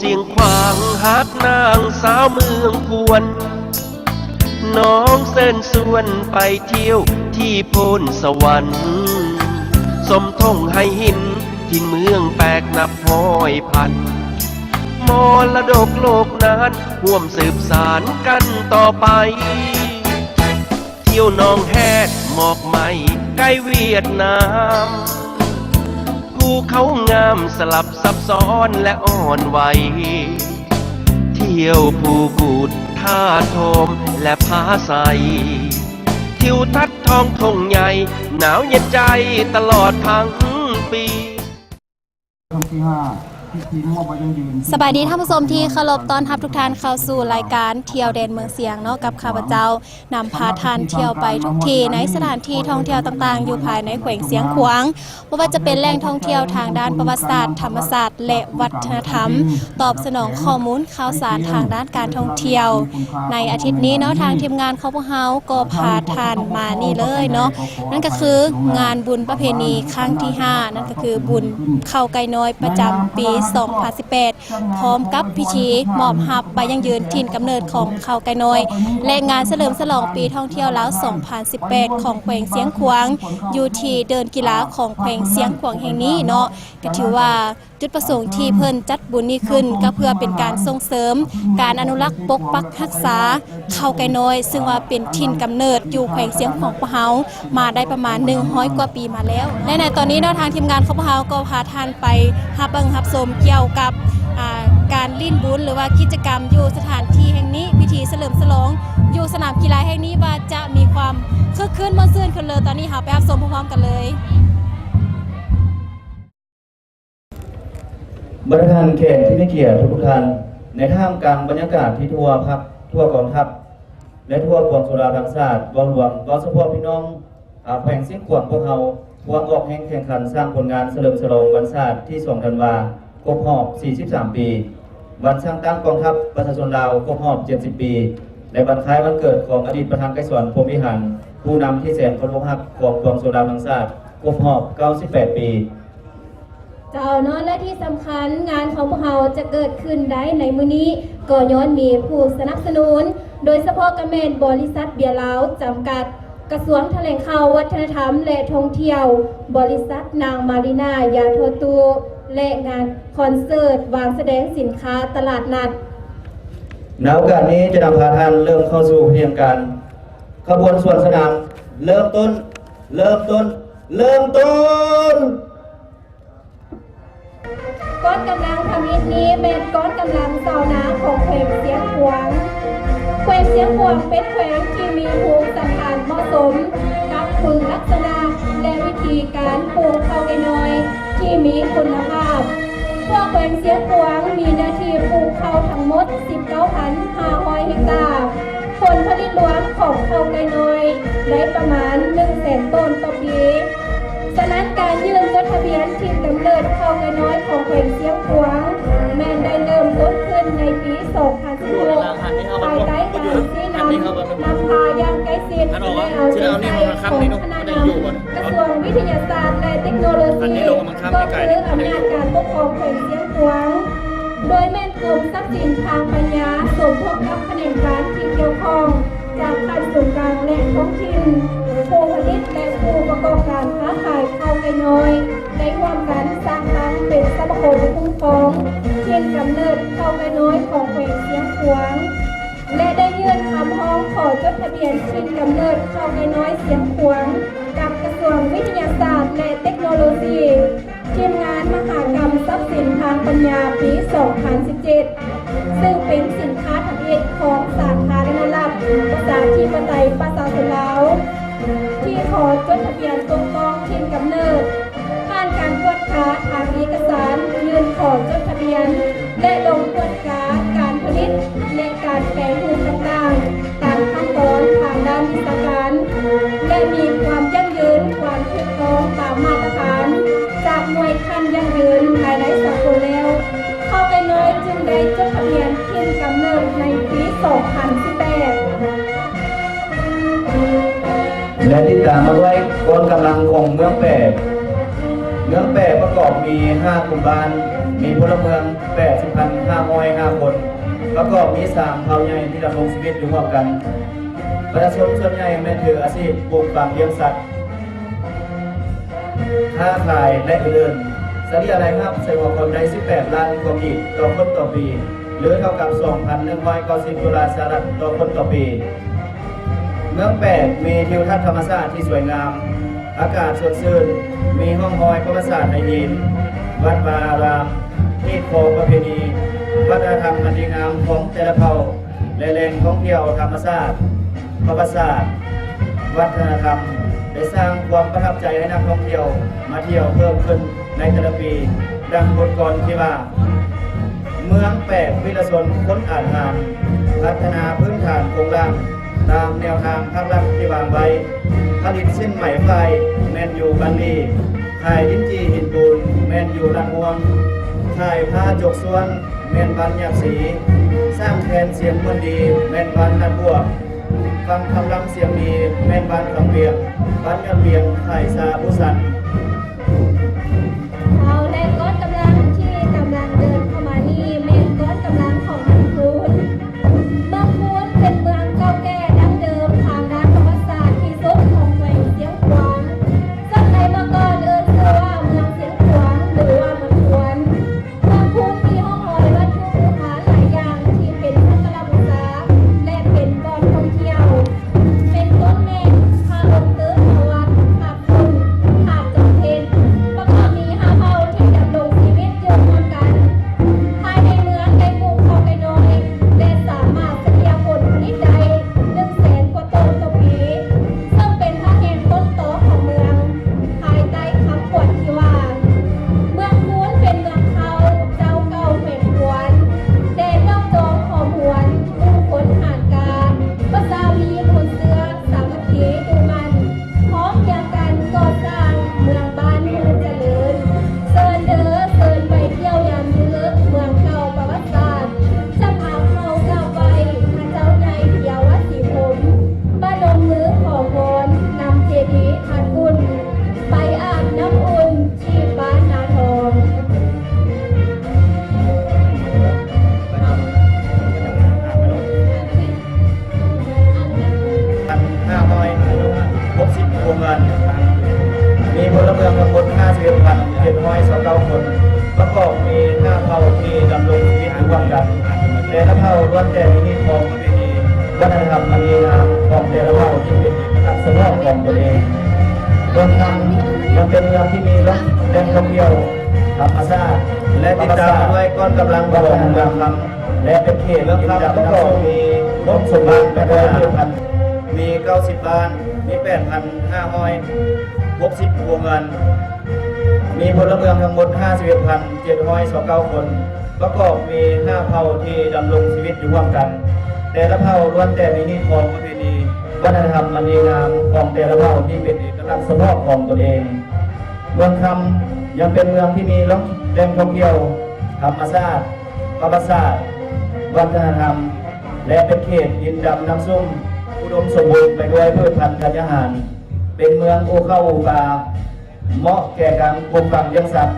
ສຽງຂວາງຮັກນາງສາວເມືອງຄວນ ນ້ອງເຊີນຊວນໄປທ່ຽວທີ່ໂພນສະຫວັນ ຊົມທົ່ງໄຫຫີນຖິ່ນເມືອງແປກນັບຮ້ອຍພັນ ມໍລະດົກໂລກນານ ຮ່ວມສືບສານກັນຕໍ່ໄປ ທ່ຽວໜອງແຮດ ໝອກໄມ້ໃກ້ຫວຽດນາມ ພູເຂົາງາມສະຫຼັບຊັບຊ້ອນ ແລະ ອ່ອນໄຫວ ທ່ຽວພູກູດ ທ່າທອມ ແລະ ຜາໄຊ ທິວທັດທ້ອງທົ່ງໃຫຍ່ ໜາວເຢັນໃຈຕະຫຼອດທັງປີ. ສະບາຍດີທ່ານຜູ້ຊົມທີ່ເຄົາລົບ, ຕ້ອນຮັບທຸກທ່ານເຂົ້າສູ່ລາຍການທ່ຽວແດນເມືອງຊຽງເນາະ ກັບຂ້າພະເຈົ້າ ນຳພາທ່ານທ່ຽວໄປທຸກທີ່ໃນສະຖານທີ່ທ່ອງທ່ຽວຕ່າງໆ ຢູ່ພາຍໃນແຂວງຊຽງຂວາງ, ບໍ່ວ່າຈະເປັນແຫຼ່ງທ່ອງທ່ຽວທາງດ້ານປະຫວັດສາດ, ທຳມະຊາດ ແລະ ວັດທະນະທຳ. ຕອບສະໜອງຂໍ້ມູນຂ່າວສານທາງດ້ານການທ່ອງທ່ຽວ ໃນອາທິດນີ້ເນາະ, ທາງທີມງານຂອງພວກເຮົາກໍພາທ່ານມານີ້ເລີຍເນາະ, ນັ້ນກໍຄືງານບຸນປະເພນີຄັ້ງທີຫ້າ ນັ້ນກໍຄືບຸນເຂົ້າໄກ່ນ້ອຍປະຈຳປີສອງພັນສິບແປດ ພ້ອມກັບພິທີມອບຮັບໃບຢັ້ງຢືນຖິ່ນກຳເນີດຂອງເຜົ່າໄກ່ນ້ອຍ ແລະ ງານສະເຫຼີມສະຫຼອງປີທ່ອງທ່ຽວລາວສອງພັນສິບແປດ ຂອງແຂວງຊຽງຂວາງ ຢູ່ທີ່ເດີ່ນກິລາຂອງແຂວງຊຽງຂວາງແຫ່ງນີ້ເນາະ. ກໍຖືວ່າຈຸດປະສົງທີ່ເພິ່ນຈັດບຸນນີ້ຂຶ້ນ ກໍເພື່ອເປັນການສົ່ງເສີມການອະນຸລັກປົກປັກຮັກສາ ເຜົ່າໄກ່ນ້ອຍ ຊຶ່ງວ່າເປັນຖິ່ນກຳເນີດຢູ່ແຂວງຊຽງຂວາງຂອງພວກເຮົາມາໄດ້ປະມານໜຶ່ງຮ້ອຍກວ່າປີມາແລ້ວ ແລະ ໃນຕອນນີ້ເນາະ ທາງທີມງານຂອງພວກເຮົາກໍພາທ່ານໄປຮັບເບິ່ງຮັບຊົມກ່ຽວກັບ ອາ ການຫຼິ້ນບຸນ ຫຼືວ່າກິດຈະກຳຢູ່ສະຖານທີ່ແຫ່ງນີ້, ພິທີສະເຫຼີມສະຫຼອງຢູ່ສະໜາມກິລາແຫ່ງນີ້ວ່າຈະມີຄວາມຄຶກຄື້ນມ່ວນຊື່ນຂຶ້ນເລີຍ. ຕອນນີ້ເຮົາໄປຮັບຊົມພ້ອມໆກັນເລີຍ. ບັນດາທ່ານແຂກທີ່ມີກຽດທຸກໆທ່ານ, ໃນທ່າມກາງບັນຍາກາດທີ່ທົ່ວພັກ, ທົ່ວກອງທັບ ແລະ ທົ່ວປວງຊົນລາວທັງຊາດ, ເວົ້າລວມ, ເວົ້າສະເພາະພີ່ນ້ອງ ອາ ແຂວງຊຽງຂວາງພວກເຮົາ ພວມອອກແຮງແຂ່ງຂັນສ້າງຜົນງານສະເຫຼີມສະຫຼອງວັນຊາດທີສອງທັນວາ ຄົບຮອບສີ່ສິບສາມປີ, ວັນສ້າງຕັ້ງກອງທັບປະຊາຊົນລາວຄົບຮອບເຈັດສິບປີ ແລະ ວັນຄ້າຍວັນເກີດຂອງອະດີດປະທານໄກສອນ ພົມວິຫານ ຜູ້ນຳທີ່ແສນເຄົາລົບຮັກຂອງປວງຊົນລາວທັງຊາດ ຄົບຮອບເກົ້າສິບແປດປີ. ເຈົ້າເນາະ ແລະ ທີ່ສຳຄັນ ງານຂອງພວກເຮົາຈະເກີດຂຶ້ນໄດ້ໃນມື້ນີ້ ກໍຍ້ອນມີຜູ້ສະໜັບສະໜູນ ໂດຍສະເພາະກໍແມ່ນບໍລິສັດເບຍລາວຈຳກັດ, ກະຊວງຖະແຫຼງຂ່າວ ວັດທະນະທຳ ແລະ ທ່ອງທ່ຽວ, ບໍລິສັດນາງມາລີນາ ຢາທົ່ວຕູ້ ແລະ ງານຄອນເສີດວາງສະແດງສິນຄ້າຕະຫຼາດນັດ. ໃນໂອກາດນີ້ຈະນຳພາທ່ານເລີ່ມເຂົ້າສູ່ພິທີການການ ຂະບວນສວນສະໜາມ ເລີ່ມຕົ້ນ ເລີ່ມຕົ້ນ ເລີ່ມຕົ້ນ. ກ້ອນກຳລັງທຳອິດນີ້ແມ່ນກ້ອນກຳລັງຊາວນາຂອງແຂວງຊຽງຂວາງ. ແຂວງຊຽງຂວາງເປັນແຂວງທີ່ມີພູມສັນຖານເໝາະສົມກັບຄຸນລັກສະນະ ແລະ ວິທີການປູກເຂົ້າໄກ່ນ້ອຍທີ່ມີຄຸນນະພາບ. ທົ່ວແຂວງຊຽງຂວາງມີເນື້ອທີ່ປູກເຂົ້າທັງໝົດສິບເກົ້າພັນຫ້າຮ້ອຍເຮັກຕາ. ຜົນຜະລິດລວມຂອງເຂົ້າໄກ່ນ້ອຍໄດ້ປະມານໜຶ່ງແສນໂຕນຕໍ່ປີ. ສະນັ້ນ ການຍື່ນຈົດທະບຽນຖິ່ນກຳເນີດເຂົ້າໄກ່ນ້ອຍຂອງແຂວງຊຽງຂວາງ ແມ່ນໄດ້ເລີ່ມຕົ້ນຂຶ້ນໃນປີສອງພັນສິບຫົກ ພາຍໃຕ້ການຊີ້ນຳ ນຳພາຢ່າງໃກ້ຊິດ ແລະ ເອົາໃຈໃສ່ຂອງຄະນະນຳກະຊວງວິທະຍາສາດ ແລະ ເຕັກໂນໂລຊີ ກໍຄືອຳນາດການປົກຄອງແຂວງຊຽງຂວາງ ໂດຍແມ່ນ ກົມຊັບສິນທາງປັນຍາ ສົມທົບກັບຂະແໜງການທີ່ກ່ຽວຂ້ອງ ຈາກຂັ້ນສູນກາງ ແລະ ທ້ອງຖິ່ນ, ຜູ້ຜະລິດ ແລະ ຜູ້ປະກອບການຄ້າຂາຍເຂົ້າໄກ່ນ້ອຍ ໄດ້ຮ່ວມກັນສ້າງຕັ້ງເປັນສະມາຄົມຄຸ້ມຄອງຖິ່ນກຳເນີດເຂົ້າໄກ່ນ້ອຍຂອງແຂວງຊຽງຂວາງ ແລະ ໄດ້ຍື່ນຄຳຮ້ອງຂໍຈົດທະບຽນຖິ່ນກຳເນີດເຂົ້າໄກ່ນ້ອຍຊຽງຂວາງ ກັບກະຊວງວິທະຍາສາດ ແລະ ເຕັກໂນໂລຊີ. ທີມງານມະຫະກຳຊັບສິນທາງປັນຍາປີສອງພັນສິບເຈັດ ຊຶ່ງເປັນສິນຄ້າທຳອິດຂອງສາທາລະນະລັດ ປະຊາທິປະໄຕ ປະຊາຊົນລາວ ທີ່ຂໍຈົດທະບຽນປົກປ້ອງຖິ່ນກຳເນີດ ຜ່ານການກວດກາທາງເອກະສານ, ຍື່ນຂໍຈົດທະບຽນ ແລະ ລົງກວດກາການຜະລິດ ແລະ ການແປຮູບຕ່າງໆ ຕາມຂັ້ນຕອນທາງດ້ານວິຊາການ ແລະ ມີຄວາມຢັ້ງຢືນ, ຄວາມຖືກຕ້ອງຕາມມາດຕະຖານຈາກໜ່ວຍຂັ້ນຢັ້ງຢືນພາຍໃນສາກົນແລ້ວ, ເຜົ່າໄກ່ນ້ອຍຈຶ່ງໄດ້ຈົດທະບຽນຖິ່ນກຳເນີດໃນປີສອງພັນສິບແປດ ແລະ ຕິດຕາມມາດ້ວຍກ້ອນກຳລັງຂອງເມືອງແປ. ເມືອງແປປະກອບມີຫ້າກຸ່ມບ້ານ, ມີ ມີພົນລະເມືອງແປດສິບພັນຫ້າຮ້ອຍຫ້າຄົນ ປະກອບມີສາມເຜົ່າໃຫຍ່ທີ່ດຳລົງຊີວິດຢູ່ຮ່ວມກັນ. ປະຊາຊົນສ່ວນໃຫຍ່ແມ່ນຖືອາຊີບປູກຝັງລ້ຽງສັດ, ຄ້າຂາຍ ແລະ ອື່ນໆ. ສະເລ່ຍລາຍຮັບໃສ່ຫົວຄົນໄດ້ສິບແປດລ້ານກວ່າກີບຕໍ່ຄົນຕໍ່ປີ ຫຼື ເທົ່າກັບສອງພັນໜຶ່ງຮ້ອຍເກົ້າສິບໂດລາສະຫະລັດຕໍ່ຄົນຕໍ່ປີ. ເມືອງແປກມີທິວທັດທຳມະຊາດທີ່ສວຍງາມ, ອາກາດສົດຊື່ນ, ມີຮ່ອງຮອຍປະຫວັດສາດໃນຫີນ, ວັດວາອາຣາມ, ຮີດຄອງປະເພນີ, ວັດທະນະທຳອັນດີງາມຂອງແຕ່ລະເຜົ່າ ແລະ ແຫຼ່ງທ່ອງທ່ຽວທຳມະຊາດ, ປະຫວັດສາດ, ວັດທະນະທຳ ໄດ້ສ້າງຄວາມປະທັບໃຈໃຫ້ນັກທ່ອງທ່ຽວມາທ່ຽວເພີ່ມຂຶ້ນໃນແຕ່ລະປີ. ດັ່ງບົດກອນທີ່ວ່າ ເມືອງແປກວິລະຊົນຄົນອາດຫານ ພັດທະນາພື້ນຖານໂຄງລ່າງຕາມແນວທາງພາກລັດທີ່ວາງໄວ້, ຜະລິດສິ້ນໄໝຝ້າຍແມ່ນຢູ່ບ້ານລີ, ຂາຍດິນຈີ່ຫີນປູນແມ່ນຢູ່ລາດມ່ວງ, ຂາຍຜ້າຈົກສ່ວນ ແມ່ນບ້ານຍາດສີ, ສ້າງແຄນສຽງມ່ວນດີແມ່ນບ້ານນາດບວກ, ຟັງຄຳລຳສຽງດີແມ່ນບ້ານຄຳວຽງ, ບ້ານຍອດວຽງ, ຂາຍຊາບູຊັນ. ເຈົ້າ ແລະ ກ້ອນກຳລັງທີ່ກຳລັງເດີນເຂົ້າມານີ້ແມ່ນກ້ອນກຳລັງຂອງເມືອງຄູນ. ເມືອງຄູນເປັນເມືອງເກົ່າແກ່ດັ້ງເດີມທາງດ້ານປະຫວັດສາດທີ່ສຸດຂອງແຂວງຊຽງຂວາງ, ເຊິ່ງໃນເມື່ອກ່ອນເອີ້ນຊື່ວ່າເມືອງຊຽງຂວາງ ຫຼື ວ່າເມືອງຄວນ. ເມືອງຄູນມີຮ່ອງຮອຍວັດຖຸບູຮານຫຼາຍຢ່າງທີ່ເປັນສັກກາລະບູຊາ ແລະ ເປັນບ່ອນທ່ອງທ່ຽວ ເປັນຕົ້ນແມ່ນພະອົງຕື່ມ ພະວັດ ພະຄຸນ ພະຈອມເພັນ ປະກອບມີຫ້າເຜົ່າທີ່ດຳລົງຊີວິດຢູ່ຮ່ວມກັນ. ພາຍໃນເມືອງໄດ້ປູກເຂົ້າໄກ່ນ້ອຍ ແລະ ສາມາດສະເລ່ຍຜົນຜະລິດໄດ້ໜຶ່ງແສນກວ່າໂຕຕໍ່ປີ, ເຊິ່ງເປັນພາແຮງຕົ້ນຕໍຂອງເມືອງ. ພາຍໃຕ້ຄຳຂວັນທີ່ວ່າ ເມືອງຄູນເປັນເມືອງເກົ່າ ເຈົ້າເກົ່າແຂວງຄວນ ແດນດອກຈອມຫອມຫວນ ໝູ່ຄົນຫານກາ ປະຊາມີມູນເຊື້ອ ສາມັກຄີ ດຸໝັ່ນ ພ້ອມພຽງກັນກໍ່ສ້າງເມືອງບ້ານໃຫ້ຈະເລີນ. ເຊີນເດີ ເຊີນໄປທ່ຽວຍາມມື້ເມືອງເກົ່າປະຫວັດສາດ ຈະພາເຂົ້າກາບໄຫວ້ພະເຈົ້າໃຫຍ່ພະຍາວະສີພົມ ປະນົມມືຂໍວອນນຳເຈດີທາດຝຸ່ນ ໄປອາບນ້ຳອຸ່ນທີ່ບ້ານນາທອງ. ພັນຫ້າຮ້ອຍຫົກສິບຄົວເຮືອນ, ມີພົນລະເມືອງທັງໝົດຫ້າສິບເອັດພັນເຈັດຮ້ອຍຊາວເກົ້າຄົນ, ປະກອບມີຫ້າເຜົ່າທີ່ດຳລົງຊີວິດຢູ່ຮ່ວມກັນ. ແຕ່ລະເຜົ່າລ້ວນແຕ່ມີຮີດຄອງປະເພນີ ວັດທະນະທຳອັນດີງາມຂອງແຕ່ລະເຜົ່າທີ່ເປັນເອກະລັກສະເພາະຂອງຕົນເອງ. ເມືອງຄຳຍັງເປັນເມືອງທີ່ມີແຫຼ່ງທ່ອງທ່ຽວທຳມະຊາດ ແລະ ຕິດຕາມມາດ້ວຍກ້ອນກຳລັງຂອງເມືອງຄຳ ແລະ ເປັນເຂດເມືອງຄຳປະກອບມີຫົກສົມບັນ ແລະ ເຮືອນພັນ ມີເກົ້າສິບບ້ານ, ມີແປດພັນຫ້າຮ້ອຍຫົກສິບຄົວເຮືອນ, ມີພົນລະເມືອງທັງໝົດຫ້າສິບເອັດພັນເຈັດຮ້ອຍຊາວເກົ້າຄົນ, ປະກອບມີຫ້າເຜົ່າທີ່ດຳລົງຊີວິດຢູ່ຮ່ວມກັນ. ແຕ່ລະເຜົ່າລ້ວນແຕ່ມີຮີດຄອງປະເພນີ ວັດທະນະທຳອັນດີງາມຂອງແຕ່ລະເຜົ່າທີ່ເປັນເອກະລັກສະເພາະຂອງຕົນເອງ. ເມືອງຄຳຍັງເປັນເມືອງທີ່ມີແຫຼ່ງທ່ອງທ່ຽວທຳມະຊາດ, ປະຫວັດສາດ, ວັດທະນະທຳ ແລະ ເປັນເຂດດິນດຳນ້ຳຊຸ່ມ ອຸດົມສົມບູນໄປດ້ວຍພືດພັນທັນຍາຫານ, ເປັນເມືອງປູກເຂົ້າປູກປາ, ເໝາະແກ່ການປູກຝັງລ້ຽງສັດ.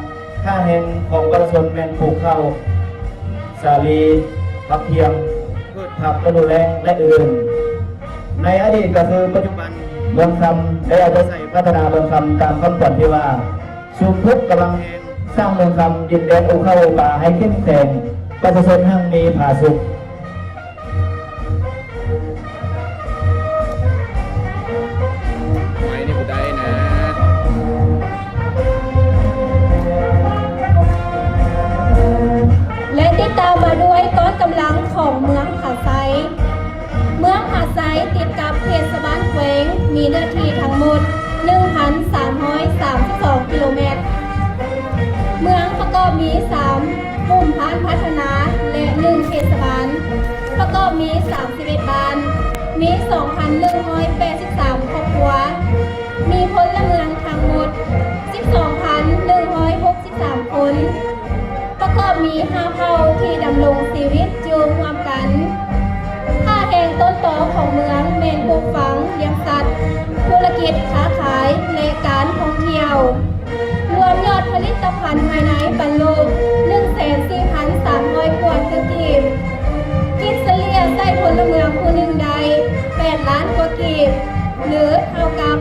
ທ່າແຮງຂອງປະຊາຊົນແມ່ນປູກເຂົ້າ, ສາລີ, ຜັກທຽມ, ພືດຜັກລະດູແລ້ງ ແລະ ອື່ນໆ. ໃນອະດີດກະຄືປັດຈຸບັນ, ເມືອງຄຳໄດ້ເອົາໃຈໃສ່ພັດທະນາເມືອງຄຳຕາມຄຳຂວັນທີ່ວ່າ ຊຸມທຸກກຳລັງແຮງ ສ້າງເມືອງຄຳ ດິນແດນອູເຂົ້າອູປາ ໃຫ້ເຂັ້ມແຂງ, ປະຊາຊົນຮັ່ງມີຜາສຸກ. ໄວ້ນີ້ບໍ່ໄດ້ນະ. ແລະ ຕິດຕາມມາດ້ວຍກ້ອນກຳລັງຂອງເມືອງຜາໄຊ. ເມືອງຜາໄຊຕິດກັບເຂດຊະບານແຂວງ, ມີເນື້ອທີ່ທັງໝົດໜຶ່ງພັນສາມຮ້ອຍສາມສິບສອງກິໂລແມັດ. ເມືອງປະກອບມີສາມກຸ່ມບ້ານພັດທະນາ ແລະ ໜຶ່ງເທດສະບານ, ປະກອບມີສາມສິບເອັດບ້ານ, ມີສອງພັນໜຶ່ງຮ້ອຍແປດສິບສາມຄອບຄົວ, ມີພົນລະເມືອງທັງໝົດສິບສອງພັນໜຶ່ງຮ້ອຍຫົກສິບສາມຄົນ. ປະກອບມີຫ້າເຜົ່າທີ່ດຳລົງຊີວິດຢູ່ຮ່ວມກັນ. ທ່າແຮງຕົ້ນຕໍຂອງເມືອງແມ່ນປູກຝັງ, ລ້ຽງສັດ, ທຸລະກິດຄ້າຂາຍ ແລະ ການທ່ອງທ່ຽວ. ລວມຍອດຜະລິດຕະພັນພາຍໃນປັນໂລກໜຶ່ງແສ ນສີ່ພັນສາມຮ້ອຍກວ່າຕື້ກີບ, ຄິດສະເລ່ຍໃຊ້ພົນລະເມືອງຜູ້ໜຶ່ງໄດ້ແປດລ້ານກວ່າກີບ ຫຼື ເທົ່າກັບ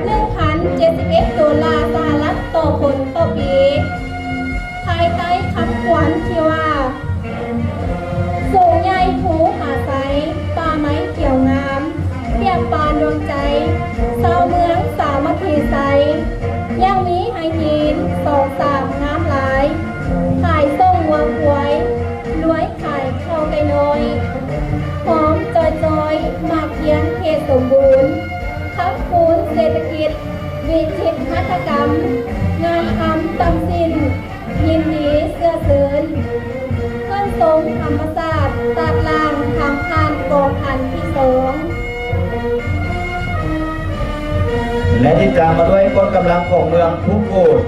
ໜຶ່ງພັນເຈັດສິບເອັດໂດລາສະຫະລັດຕໍ່ຄົນຕໍ່ປີ. ພາຍໃຕ້ຄຳຂວັນທີ່ວ່າ ສູງໃຫຍ່ພູຜາໄຊ, ປ່າໄມ້ຂຽວງາມ, ປຽບປານດວງໃຈ, ຊາວເມືອງສາມັກຄີໄຊ, ຍັງມີໄຫຫີນສອງສາມງາມຫຼາຍ, ຂາຍສົ່ງງົວຄວາຍ, ລວຍຂາຍເຂົ້າໄກ່ນ້ອຍ, ຫອມຈ່ອຍໆ ໝາກຄຽນເຂດສົມບູນ, ຄ້ຳຄູນເສດຖະກິດ, ວິຈິດຫັດຖະກຳ, ງານຄຳຕຳສິ້ນ, ຍິນດີເຊື້ອເຊີນ ເພື່ອນຊົມທຳມະຊາດຕາດລ່າງທາງຜ່ານກອງພັນທີສອງ ແລະ ຕິດຕາມມາດ້ວຍກອງກຳລັງຂອງເມືອງພູກູດ.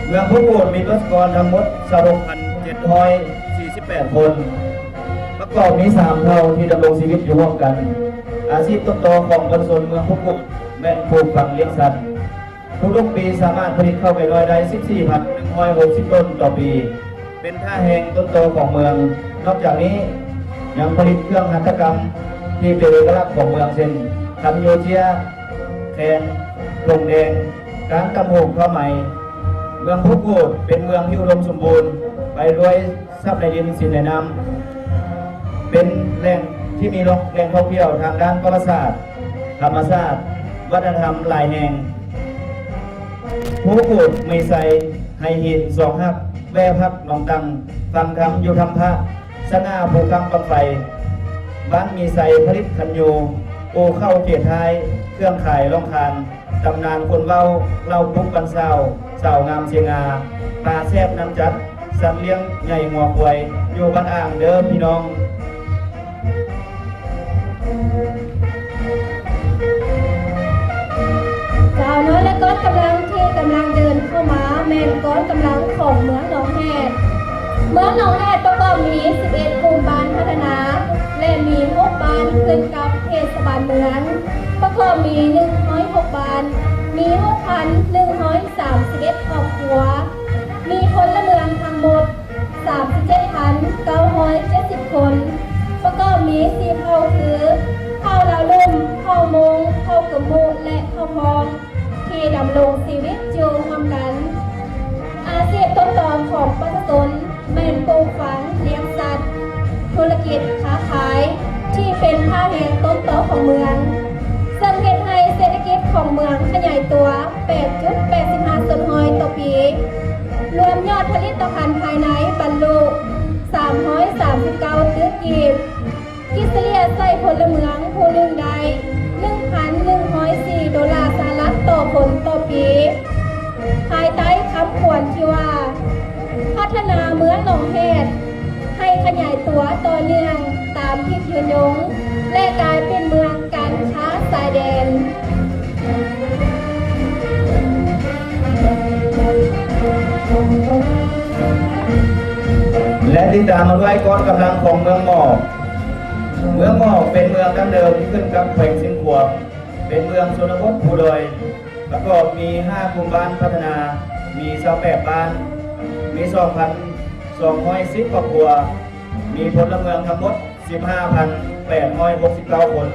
ເມືອງພູກູດມີປະຊາກອນທັງໝົດຊາວຫົກພັນເຈັດຮ້ອຍສີ່ສິບແປດຄົນ, ປະກອບມີສາມເຜົ່າທີ່ດຳລົງຊີວິດຢູ່ຮ່ວມກັນ. ອາຊີບຕົ້ນຕໍຂອງປະຊາຊົນເມືອງພູກູດແມ່ນປູກຝັງລ້ຽງສັດ. ທຸກໆປີສາມາດຜະລິດເຂົ້າໄກ່ນ້ອຍໄດ້ສິບສີ່ພັນໜຶ່ງຮ້ອຍຫົກສິບໂຕນຕໍ່ປີ, ເປັນທ່າແຮງຕົ້ນຕໍຂອງເມືອງ. ນອກຈາກນີ້ຍັງຜະລິດເຄື່ອງຫັດຖະກຳທີ່ເປັນເອກະລັກຂອງເມືອງ ເຊັ່ນ ຄັນໂຍເຈຍ, ແຄນ, ຖົງແດງ, ການຕຳຫູກ, ຜ້າໄໝ. ເມືອງພູກູດເປັນເມືອງທີ່ອຸດົມສົມບູນໄປດ້ວຍ ຊັບໃນດິນ, ສິນໃນນ້ຳ, ເປັນແຫຼ່ງທີ່ມີແຫຼ່ງທ່ອງທ່ຽວທາງດ້ານປະຫວັດສາດ, ທຳມະຊາດ, ວັດທະນະທຳຫຼາຍແຫ່ງ. ພູກູດມີໄຊ, ໄຫຫີນສອງຮັກ, ແວ່ພັກໜອງຕັງ, ຟັງທຳຢູ່ຖ້ຳພະ, ສະຫງ່າພູຄ້ຳບັ້ງໄຟ. ບ້ານມີໄຊຜະລິດຄັນໂຍ, ປູເຂົ້າເຂດທ້າຍ, ເຄື່ອງຂາຍລ່ອງຄານ. ຕຳນານຄົນເວົ້າເລົ່າປຸກບັນຊາວ, ສາວງາມເຊງາ, ປາແຊບນ້ຳຈັດ, ສັດລ້ຽງໃຫຍ່ງົວຄວາຍ ຢູ່ບ້ານອ່າງເດີພີ່ນ້ອງ. ເຈົ້າເນາະ ແລະ ກ້ອນກຳລັງທີ່ກຳລັງເດີນເຂົ້າມາແມ່ນກ້ອນກຳລັງຂອງເມືອງໜອງແຮດ. ເມືອງໜອງແຮດປະກອບມີສິບເອັດກຸ່ມບ້ານພັດທະນາ ແລະ ມີຫົກບ້ານຂຶ້ນກັບເທດສະບານເມືອງ. ປະກອບມີໜຶ່ງຮ້ອຍຫົກບ້ານ, ມີຫົກພັນໜຶ່ງຮ້ອຍສາມສິບເອັດຄອບຄົວ, ມີພົນລະເມືອງທັງໝົດສາມສິບເຈັດພັນເກົ້າຮ້ອຍເຈັດສິບຄົນ, ປະກອບມີສີ່ເຜົ່າຄື ເຜົ່າລາວລຸ່ມ, ເຜົ່າມົ້ງ, ເຜົ່າກຶມມຸ ແລະ ເຜົ່າທອງ ທີ່ດຳລົງຊີວິດຢູ່ຮ່ວມກັນ. ອາຊີບຕົ້ນຕໍຂອງປະຊາຊົນ ແມ່ນປູກຝັງ, ລ້ຽງສັດ, ທຸລະກິດຄ້າຂາຍ ທີ່ເປັນທ່າແຮງຕົ້ນຕໍຂອງເມືອງ, ເຊິ່ງເຮັດໃຫ້ເສດຖະກິດຂອງເມືອງຂະຫຍາຍຕົວແປດຈຸດແປດສິບຫ້າສ່ວນຮ້ອຍຕໍ່ປີ, ລວມຍອດຜະລິດຕະພັນພາຍໃນບັນລຸສາມຮ້ອຍສາມສິບເກົ້າຕື້ກີບ. ຄິດສະເລ່ຍໃສ່ພົນລະເມືອງຜູ້ໜຶ່ງໄດ້ໜຶ່ງພັນໜຶ່ງຮ້ອຍສີ່ໂດລາສະຫະລັດຕໍ່ຄົນຕໍ່ປີ, ພາຍໃຕ້ຄຳຂວັນທີ່ວ່າ ພັດທະນາເມືອງໜອງແຮດໃຫ້ຂະຫຍາຍຕົວຕໍ່ເນື່ອງຕາມທິດຍືນຍົງ ແລະ ກາຍເປັນເມືອງການຄ້າຊາຍແດນ. ແລະ ຕິດຕາມມາດ້ວຍກ້ອນກຳລັງຂອງເມືອງໝອກ. ເມືອງໝອກເປັນເມືອງດັ້ງເດີມທີ່ຂຶ້ນກັບແຂວງຊຽງຂວາງ, ເປັນເມືອງຊົນນະບົດພູດອຍ, ປະກອບມີຫ້າກຸ່ມບ້ານພັດທະນາ, ມີຊາວແປດບ້ານ, ມີສອງພັນສອງຮ້ອຍສິບຄອບຄົວ, ມີພົນລະເມືອງທັງໝົດ ສິບຫ້າພັນແປດຮ້ອຍຫົກສິບເກົ້າຄົນ,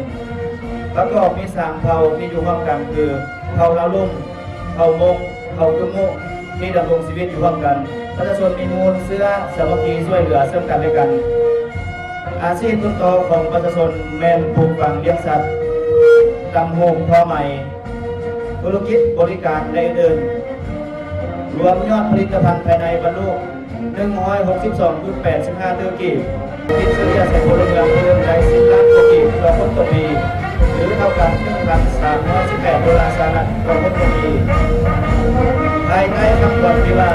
ປະກອບມີສາມເຜົ່າທີ່ຢູ່ຮ່ວມກັນຄື ເຜົ່າລາວລຸ່ມ, ເຜົ່າມົ້ງ, ເຜົ່າກຶມມຸ ທີ່ດຳລົງຊີວິດຢູ່ຮ່ວມກັນ. ປະຊາຊົນມີມູນເຊື້ອສາມັກຄີ ຊ່ວຍເຫຼືອເຊິ່ງກັນແລະກັນ. ອາຊີບຕົ້ນຕໍຂອງປະຊາຊົນແມ່ນປູກຝັງ, ລ້ຽງສັດ, ຕຳຫູກ, ທໍໄໝ, ທຸລະກິດບໍລິການ ແລະ ອື່ນໆ. ລວມຍອດຜະລິດຕະພັນພາຍໃນບັນລຸ ໜຶ່ງຮ້ອຍຫົກສິບສອງຈຸດແປດສິບຫ້າຕື້ກີບ, ຄິດສະເລ່ຍໃສ່ພົນລະເມືອງຜູ້ໜຶ່ງໄດ້ສິບລ້ານກວ່າກີບຕໍ່ຄົນຕໍ່ປີ ຫຼື ເທົ່າກັນໜຶ່ງພັນສາມຮ້ອຍສິບແປດໂດລາສະຫະລັດຕໍ່ຄົນຕໍ່ປີ. ພາຍໃຕ້ຄຳຂວັນທີ່ວ່າ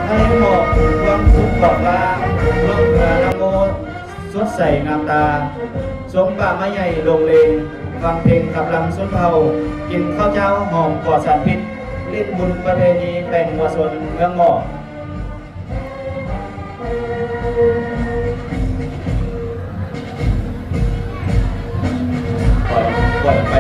ທະເລໝອກລວງສຸດຂອບຟ້າ, ລ່ອງເຮືອນ້ຳໂມສົດໃສງາມຕາ, ຊົມປ່າໄມ້ໃຫຍ່ໂລ່ງເລງ, ຟັງເພງຂັບລຳຊົນເຜົ່າ, ກິນເຂົ້າເຈົ້າຫອມປອດສານພິດ, ຫຼິ້ນບຸນປະເພນີແຕ່ງງົວຊົນເມືອງໝອກ. ກ່ອນ ກ່ອນໄປ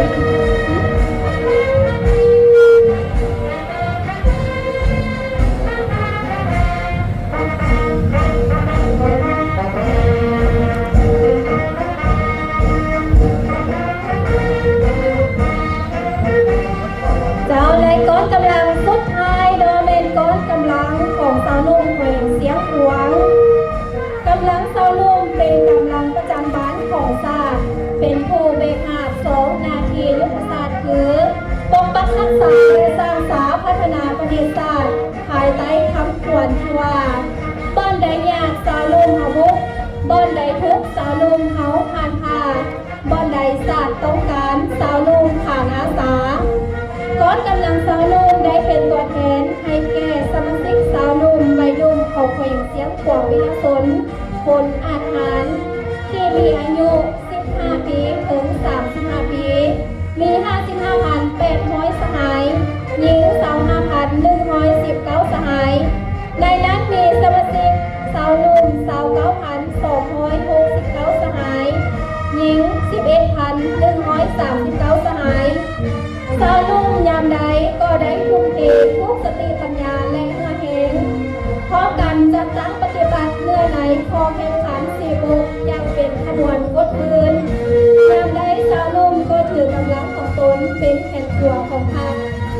ເປັນກຳລັງປະຈຳວັນຂອງຊາດ, ເປັນຜູ້ແບກຫາບສອງໜ້າທີ່ຍຸດທະສາດ ຄື ປົກປັກຮັກສາ ແລະ ສ້າງສາພັດທະນາປະເທດຊາດ ພາຍໃຕ້ຄຳຂວັນທີ່ວ່າ ບ່ອນໃດຍາກ ຊາວໜຸ່ມເຮົາບຸກ, ບ່ອນໃດທຸກ ຊາວໜຸ່ມເຮົາຜ່ານຜ່າ, ບ່ອນໃດຊາດຕ້ອງການ ຊາວໜຸ່ມຂານອາສາ. ກອງກຳລັງຊາວໜຸ່ມໄດ້ເປັນຕົວແທນໃຫ້ແກ່ສະມາຊິກຊາວໜຸ່ມໄວໜຸ່ມຂອງແຂວງຊຽງຂວາງວິທະຊົນ ຄົນອາດຫານ ທີ່ມີອາຍຸສິບຫ້າປີເຖິງສາມສິບຫ້າປີ ມີຫ້າສິບຫ້າພັນແປດຮ້ອຍສະຫາຍ, ຍິງຊາວຫ້າພັນໜຶ່ງຮ້ອຍສິບເກົ້າສະຫາຍ. ໃນນັ້ນມີສະມາຊິກຊາວໜຸ່ມຊາວເກົ້າພັນສອງຮ້ອຍຫົກສິບເກົ້າສະຫາຍ, ຍິງສິບເອັດພັນໜຶ່ງຮ້ອຍສາມສິບເກົ້າສະຫາຍ. ຊາວໜຸ່ມຍາມໃດກໍໄດ້ທຸ່ມເທທຸກສະຕິປັນຍາ ແລະ ເຫື່ອແຮງ ພ້ອມກັນຈັດຕັ້ງປະຕິບັດເນື້ອໃນຂໍ້ແຂ່ງຂັນສີ່ບົກຢ່າງເປັນຂະບວນກົດຟື້ນ. ຍາມໃດຊາວໜຸ່ມກໍຖືກຳລັງຂອງຕົນເປັນແຂນຂົວຂອງພັກ,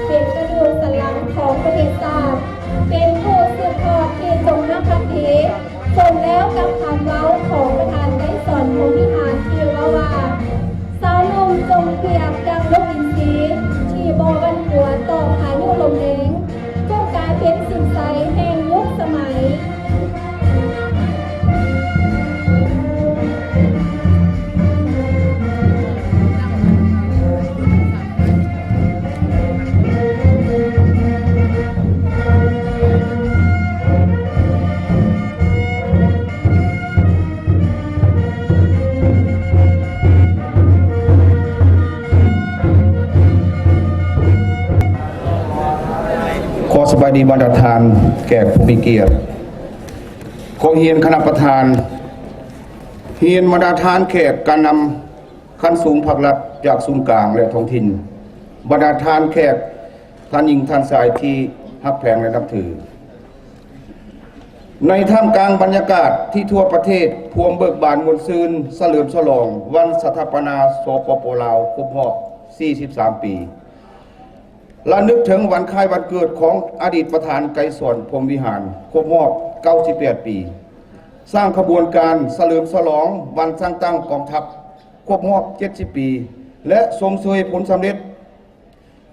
ເປັນກະດູກສັນຫຼັງຂອງປະເທດຊາດ, ເປັນຜູ້ສືບທອດທີ່ຈົງຮັກພັກດີ. ສົມແລ້ວກັບຄຳເວົ້າຂອງປະທານໄກສອນ ພົມວິຫານ ທີ່ເວົ້າວ່າ ຊາວໜຸ່ມຈົ່ງປຽບດັ່ງລູກອິນຊີ ທີ່ບໍ່ຫວັ່ນກົວຕໍ່ພາຍຸລົມແຮງ, ຈົ່ງກາຍເປັນສິນໄຊແຫ່ງຍຸກສະໄໝ. ຂໍສະບາຍດີບັນດາທ່ານແຂກຜູ້ມີກຽດ. ຂໍຮຽນຄະນະປະທານ, ຮຽນບັນດາທ່ານແຂກການນຳຂັ້ນສູງພາກລັດຈາກສູນກາງ ແລະ ທ້ອງຖິ່ນ, ບັນດາທ່ານແຂກ ທ່ານຍິງທ່ານຊາຍທີ່ຮັກແພງ ແລະ ນັບຖື. ໃນທ່າມກາງບັນຍາກາດທີ່ທົ່ວປະເທດພວມເບີກບານມ່ວນຊື່ນ ສະເຫຼີມສະຫຼອງວັນສະຖາປະນາ ສປປ ລາວ ຄົບຮອບສີ່ສິບສາມປີ, ລະນຶກເຖິງວັນຄ້າຍວັນເກີດຂອງອະດີດປະທານໄກສອນ ພົມວິຫານ ຄົບຮອບເກົ້າສິບແປດປີ, ສ້າງຂະບວນການສະເຫຼີມສະຫຼອງວັນສ້າງຕັ້ງກອງທັບຄົບຮອບເຈັດສິບປີ ແລະ ຊົມເຊີຍຜົນສຳເລັດ